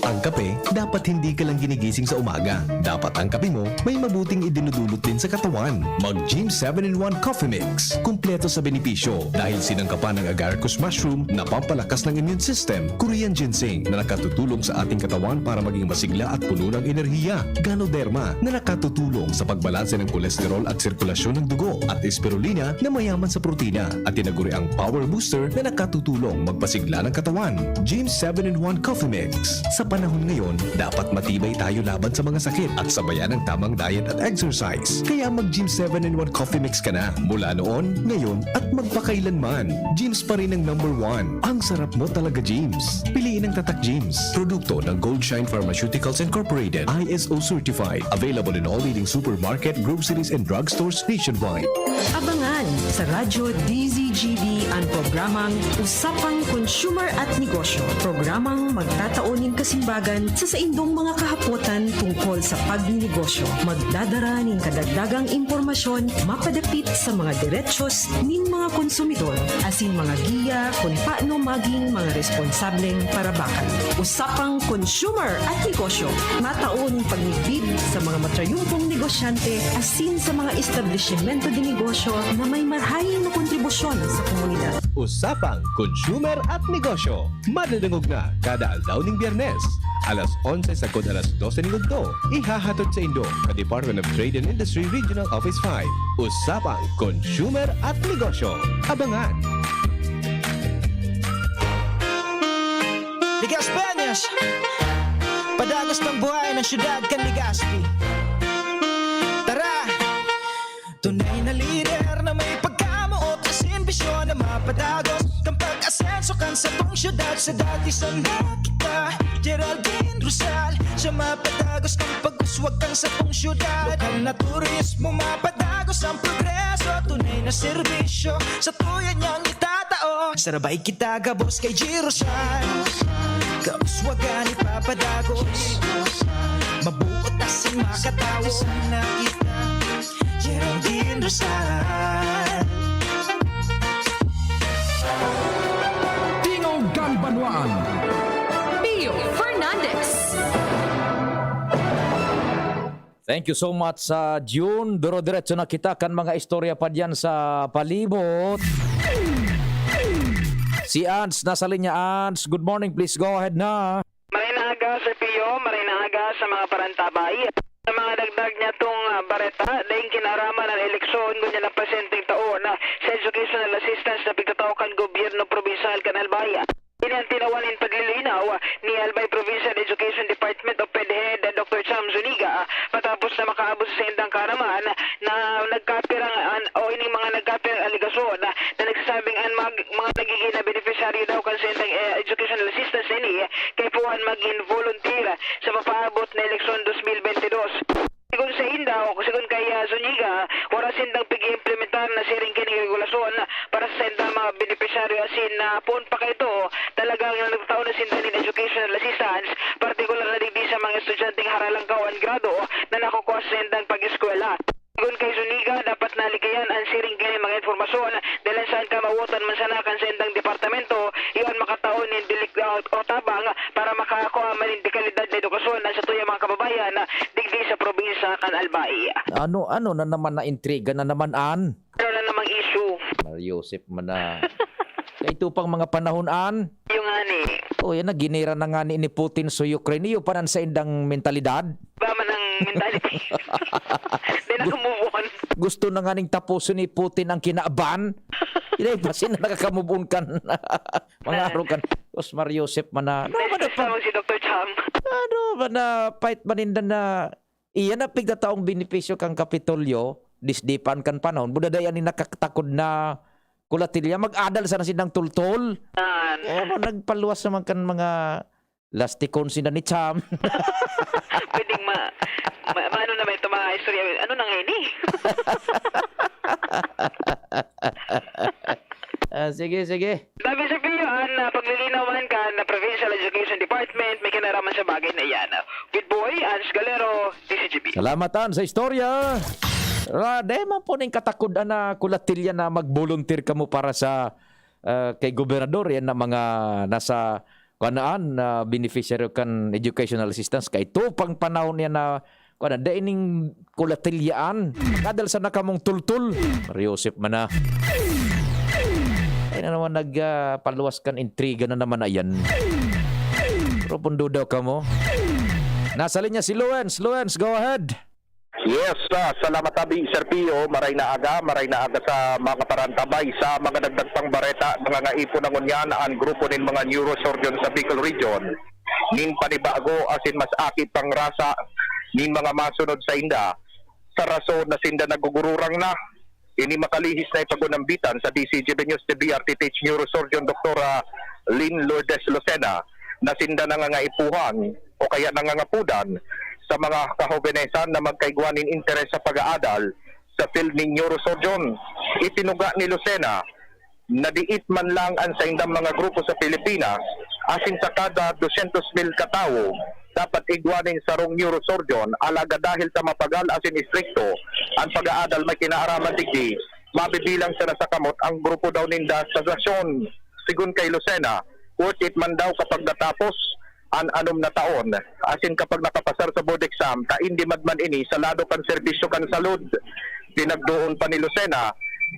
Ang kape, dapat hindi ka lang ginigising sa umaga. Dapat ang kape mo may mabuting idinudulot din sa katawan. Mag Gym seven in one Coffee Mix. Kumpleto sa benepisyo dahil sinangkapan ng agaricus mushroom na pampalakas ng immune system, Korean ginseng na nakatutulong sa ating katawan para maging masigla at puno ng enerhiya, Ganoderma na nakatutulong sa pagbalanse ng kolesterol at sirkulasyon ng dugo, at Spirulina na mayaman sa protina at tinaguriang power booster na nakatutulong magpasigla ng katawan. Gym seven in one Coffee Mix. Sa panahon ngayon, dapat matibay tayo laban sa mga sakit at sabayan ng tamang diet at exercise. Kaya mag Gym seven in one Coffee Mix ka na. Mula noon, ngayon, at magpakailanman. Gym's pa rin ang number one. Ang sarap mo talaga, Gym's. Piliin ang Tatak Gym's. Produkto ng Gold Shine Pharmaceuticals Incorporated, I S O certified. Available in all leading supermarket, groceries, and drugstores nationwide. Abangan sa Radyo D Z G B ang programang Usapang Consumer at Negosyo. Programang magtatao nin kasimbagan sa saindong mga kahapotan tungkol sa pagninegosyo. Magdadara nin kadagdagang impormasyon mapadapit sa mga derechos nin mga konsumidor, asin mga giya kun paano maging mga responsableng parabakan. Usapang Consumer at Negosyo, matao nin pagmidbid sa mga matrayumpong negosyante asin sa mga establisimento de negosyo na may marahay na kontribusyon sa komunidad. Usapang Consumer at Negosyo, madadangog na kada aldaw ning Biyernes, alas onse sagkod alas dose nin udto. Ihahatod saindo sa Department of Trade and Industry Regional Office five. Usapang Consumer at Negosyo. Abangan! Legazpeños, padagos ng buhay ng syudad kan Legazpi. Tara! Tunay na lider na may pagkamoot asin bisyon na mapadagos kan pag-asenso kan satong syudad. Sa dati sana kita, Geraldine Rosal, siya mapadagos kan pag-uswag kan satong syudad. Lokal na turismo, mapadagos ang progreso. Tunay na serbisyo, satuya niyang itatao. Sarabay kita gabos kay G Rosal, kauswagan ipapadagos. Mabuot asin makatawo na kita, Geraldine Rosal. Tingog kan Banwaan. Pio Fernandez. Thank you so much, sa June. Duro-diretso na kita kan mga istorya pa diyan sa palibot. Si Ans, nasa linya. Ans, good morning. Please go ahead na. Maray na aga, Sir Pio. Maray na aga sa mga parantabay. Sa mga dagdag niya tong, ah, bareta, daing kinaraman ang eleksyon, ngunyan ang presenteng taon, ah, sa educational assistance na pigtatao kan gobyerno probinsyal kan Albay. Ini ang tinawan nin paglilinaw ni Albay Provincial Education Department o PEDHED, Doctor Cham Zuniga, matapos na makaabot sa saindang kaaraman na nagkapirang an-, o ining mga nagkapirang alegasyon na nagsasabing an mag-, mga nagiging na benepisyaryo daw kan saindang, eh, educational assistance na ini kaipuhan magin volunteer sa mapaabot na eleksyon dos mil bente dos. Sigon sainda, o sigon kay, ah, Zuniga, wara sindang pig-iimplementar na siring kining regulasyon para sa saindang mga benepisyaryo asin, ah, poon pa kaito, talagang nagtatao na sinda nin educational assistance, partikular na digdi sa mga estudyanteng haralangkaw an grado na nakukua sa saindang pag-eskwela. Sigon kay Zuniga, dapat nalikayan an siring kining mga impormasyon dahil saan kamawotan man sana kan saindang departamento, iyo an makatao nin delik-, o tabang para makakua man nin dekalidad na edukasyon an satuyang mga kababayan digdi sa probinsya kan Albay. Ano, ano na naman na intriga na naman an? Ano na namang issue? Mar Joseph man na. Kay ito pang mga panahon an? Yung nga ni. O, yan na, ginera na nga ni, ni Putin sa Ukraine. Iyo pa nan saindang mentalidad? Ba man ang mentality? Di na move on. Gusto na nga ning tapuson ni Putin ang kinaban. Hindi pa sila nakaka-move on kan mga Na. Arogan. Os Mar Joseph man na. Ano ba na Nais pa? Tawag si Doctor Cham. Ano ba na fight maninda na iyan ang pigtataong benepisyo kan Kapitolyo, disdipan kan panahon. Buda dai ani nakatakod na kulatilya, mag-adal sana sinang tultol. Yan. Eh, mo, nagpaluwas naman kan mga lastikon sinda ni Cham. Pwedeng ma-, ma-, maano naman ito, mga istorya. Ano na nga ini? Ah, sige, sige. Sabi sa Pio, an, ah, paglilinawan kan Provincial Education Department, may kinaraman sa bagay na iyan. Good boy, Ans Galero, D C G B. Salamat, Ans, sa istorya. Ra, dai man po ning katakodan na kulatilya na mag-volunteer kamo para sa, ah, kay gobernador, yan na mga nasa kanaan na beneficiary kan educational assistance. Kay ito pang panahon niya na, kuwan na, dai ning kulatilyaan. Kadal sa nakamong tultol. Mar Joseph man na. Ay na naman nag, ah, paluwas kan intriga na naman na yan. Pero pundo daw ka mo. Nasa linya si Luens. Luens, go ahead. Yes, ah, salamat abi, Sir Pio. Maray na aga, maray na aga sa mga parantabay. Sa mga dagdag pang bareta, nangangaipon na ngunyan an grupo nin mga neurosurgeon sa Bicol Region nin panibago asin mas aki pang rasa nin mga masunod sainda, sa rason na sinda nagugururang na. Ini makalihis na ipagunambitan sa D C G B News T V R T T H neurosurgeon Doktora Lynn Lourdes Lucena na sinda nangangaipuhan o kaya nangangapodan sa mga kahobenesan na magkaigwa nin interes sa pag-aadal sa field nin neurosurgeon. Itinuga ni Lucena na diit man lang an saindang mga grupo sa Pilipinas, asin sa kada dosyentos mil katawo, dapat igwa nin sarong neurosurgeon, alagad dahil ta mapagal asin istrikto an pag-aadal may kinaaraman digdi, mabibilang sana sa kamot ang grupo daw ninda sa nasyon. Sigon kay Lucena, worth it man daw kapag natapos an anom na taon, asin kapag nakapasar sa board exam, ta in demand man ini sa lado kan serbisyo kan salud. Pinagdoon pa ni Lucena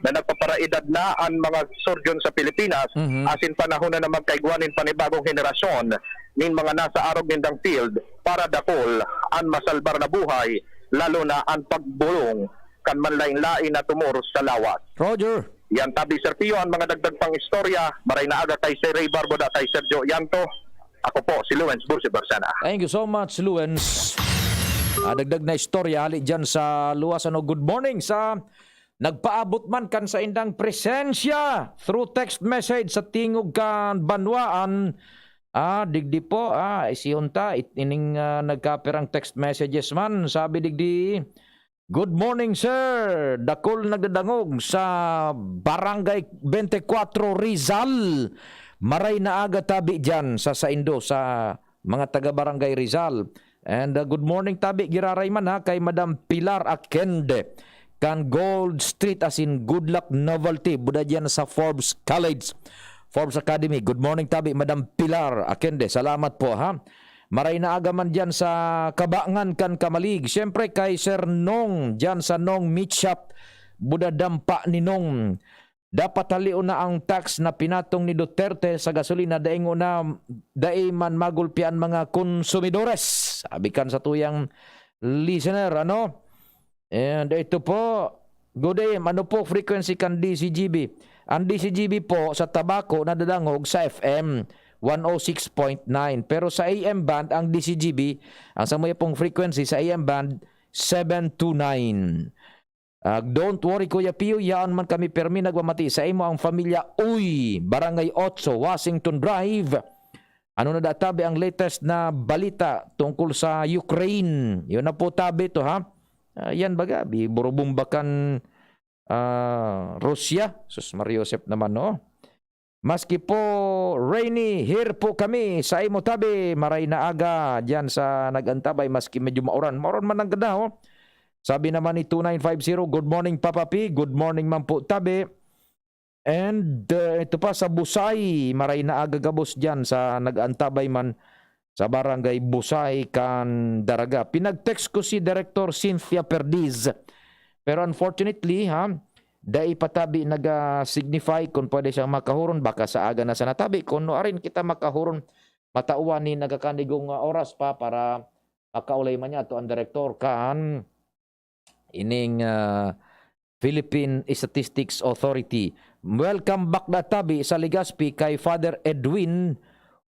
na nagpaparaedad na an mga surgeon sa Pilipinas, Mhm. asin panahon na na magkaigwa nin panibagong henerasyon nin mga nasa arog nindang field para dakul an masalbar na buhay, lalo na an pagbolong kan manlaen-laen na tumor sa lawas. Roger. Yan tabi, Sir Pio, ang mga dagdag pang istorya. Maray na aga kay Sir Ray Barboda, kay Sergio Yanto. Ako po si Lawrence Bursi Barsana. Thank you so much, Lawrence. Ah, dagdag na istorya hali dyan sa luwas. Ano, good morning sa nagpaabot man kan saindang presensya through text message sa tingog kan banwaan. Ah, digdi po, ah, isihon ta, it-, ining, ah, nagkapirang text messages man, sabi digdi, "Good morning, sir. Dakul nagdadangog sa Barangay twenty-four, Rizal. Maray na aga tabi diyan sa saindo, sa mga taga Barangay Rizal." And, uh, good morning tabi, giraray man ha, kay Madam Pilar Akende, kan Gold Street, as in Good Luck Novelty, buda diyan sa Forbes College, Forbes Academy. Good morning tabi, Madam Pilar Akende. Salamat po, ha. Maray na aga man diyan sa Kabangan kan Kamalig. Siyempre kay Sir Nong diyan sa Nong Meat Shop, buda dampa ni Nong. Dapat halion na ang tax na pinatong ni Duterte sa gasolina, dai ngona, dai man magulpi an mga konsumidores. Sabi kan satuyang listener, ano? And ito po, good day, ano po frequency kan D C G B? Ang D C G B po sa Tabaco nadadangog sa F M one oh six point nine. Pero sa A M band, ang D C G B, ang samuya pong frequency sa A M band, seven two nine. Ah, don't worry, Kuya Pio, yaon man kami permi nagmamati sa imo ang pamilya Uy, Barangay Ocho, Washington Drive. Ano na da, tabi, ang latest na balita tungkol sa Ukraine? Yun na po, tabi, to, ha? Ah, yan baga, biburubumbakan, ah, Rusya. Sus, Mario Joseph naman, no? Maski po rainy, here po kami sa imo tabi. Maray na aga diyan sa nag-antabay, maski medyo mauran. Mauran man ang ganda, oh. Sabi naman ni two nine five zero, "Good morning, Papa P." Good morning man po, tabi. And, uh, ito pa sa Busay, maray na aga gabos diyan sa nag-antabay man sa Barangay Busay kan Daraga. Pinag-text ko si Director Cynthia Perdiz. Pero unfortunately, ha, dai pa tabi naga-signify kun pwede siyang makahuron, baka sa aga na sana tabi. Kun nuarin kita makahuron, matawan ni nagakanigong, ah, oras pa para makaulay man niya to ang direktor kan ining, ah, Philippine Statistics Authority. Welcome back da tabi sa Legazpi kay Father Edwin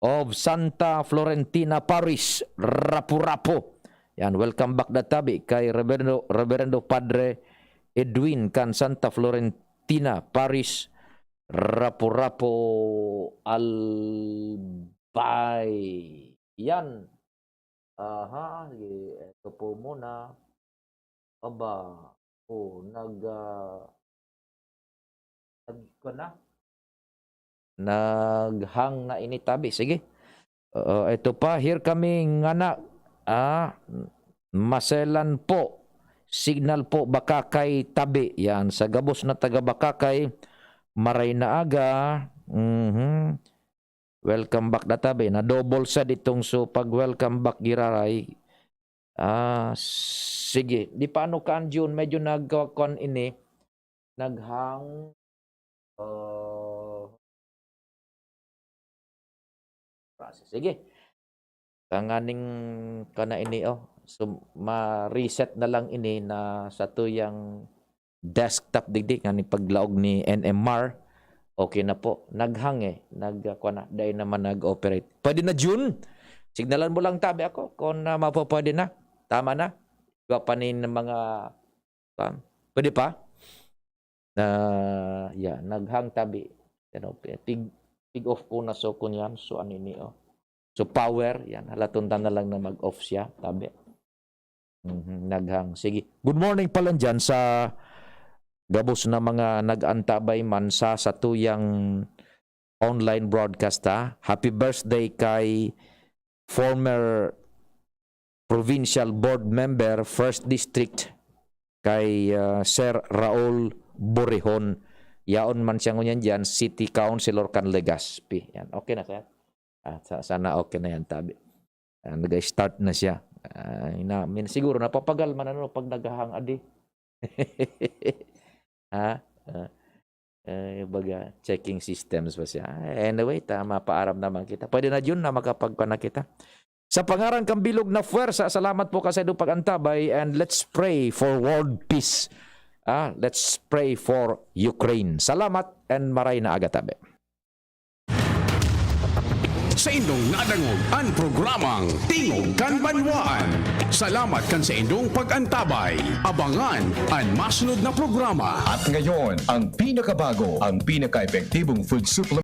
of Santa Florentina Parish, Rapu-Rapu. Yan, welcome back da tabi kay Reverendo, Reverendo Padre Edwin kan Santa Florentina Parish, Rapu-Rapu, Albay. Yan. Aha, sige, eto po muna. Aba, oh, nag, ah, nag-, kuwan na? Nag-hang na ini tabi. Sige. Oo, eto pa, here kami ngana. Ah, maselan po. Signal po, Bacacay tabi. Yan, sa gabos na taga Bacacay, maray na aga. Mhm. Welcome back da tabi. Na-double sad itong so pag-welcome back giraray. Ah, sige. Di paano kan June, medyo nagkakon ini, naghang, ah, process. Sige. Tanganing ka na ini, oh. So, ma-reset na lang ini na sa tuyang desktop digdi, ngani paglaog ni N M R, okay na po. Naghang eh. Nag, kuwan na, dai naman nag-operate. Pwede na, June? Signalan mo lang tabi ako kung, ah, mapapwede na. Tama na. Iba pa nin mga, kuwan. Pwede pa? Na, yeah, naghang tabi. Ano, tig, tig off ko na so kunyan. So, ano ini, oh. So, power, yan. Halaton ta na lang na mag-off siya, tabi. Mhm, naghang. Sige. Good morning pala dyan sa gabos na mga nag-antabay man sa satuyang online broadcast, ha. Happy birthday kay former provincial board member, first district, kay, ah, Sir Raul Borrejon. Yaon man siya ngunyan dyan, city councilor kan Legazpi. Yan. Okay na, sir. Ah, sa-, sana okay na yan, tabi. Ah, nag-start na siya. Ah, ina-, min-, siguro napapagal man, ano, pag naghahang adi. Ha? Ah, Eh, baga, checking systems ba siya? Anyway, ta, mapaaram naman kita. Pwede na yun na makapagpa na kita. Sa pangaran kan bilog na puwersa, salamat po kan saindong pag-antabay, and let's pray for world peace. Ah, let's pray for Ukraine. Salamat and maray na aga tabi. Saindong nadangog an programang Tingog kan Banwaan. Salamat kan saindong pag-antabay. Abangan an masunod na programa. At ngayon, ang pinakabago, ang pinaka-epektibong food supplement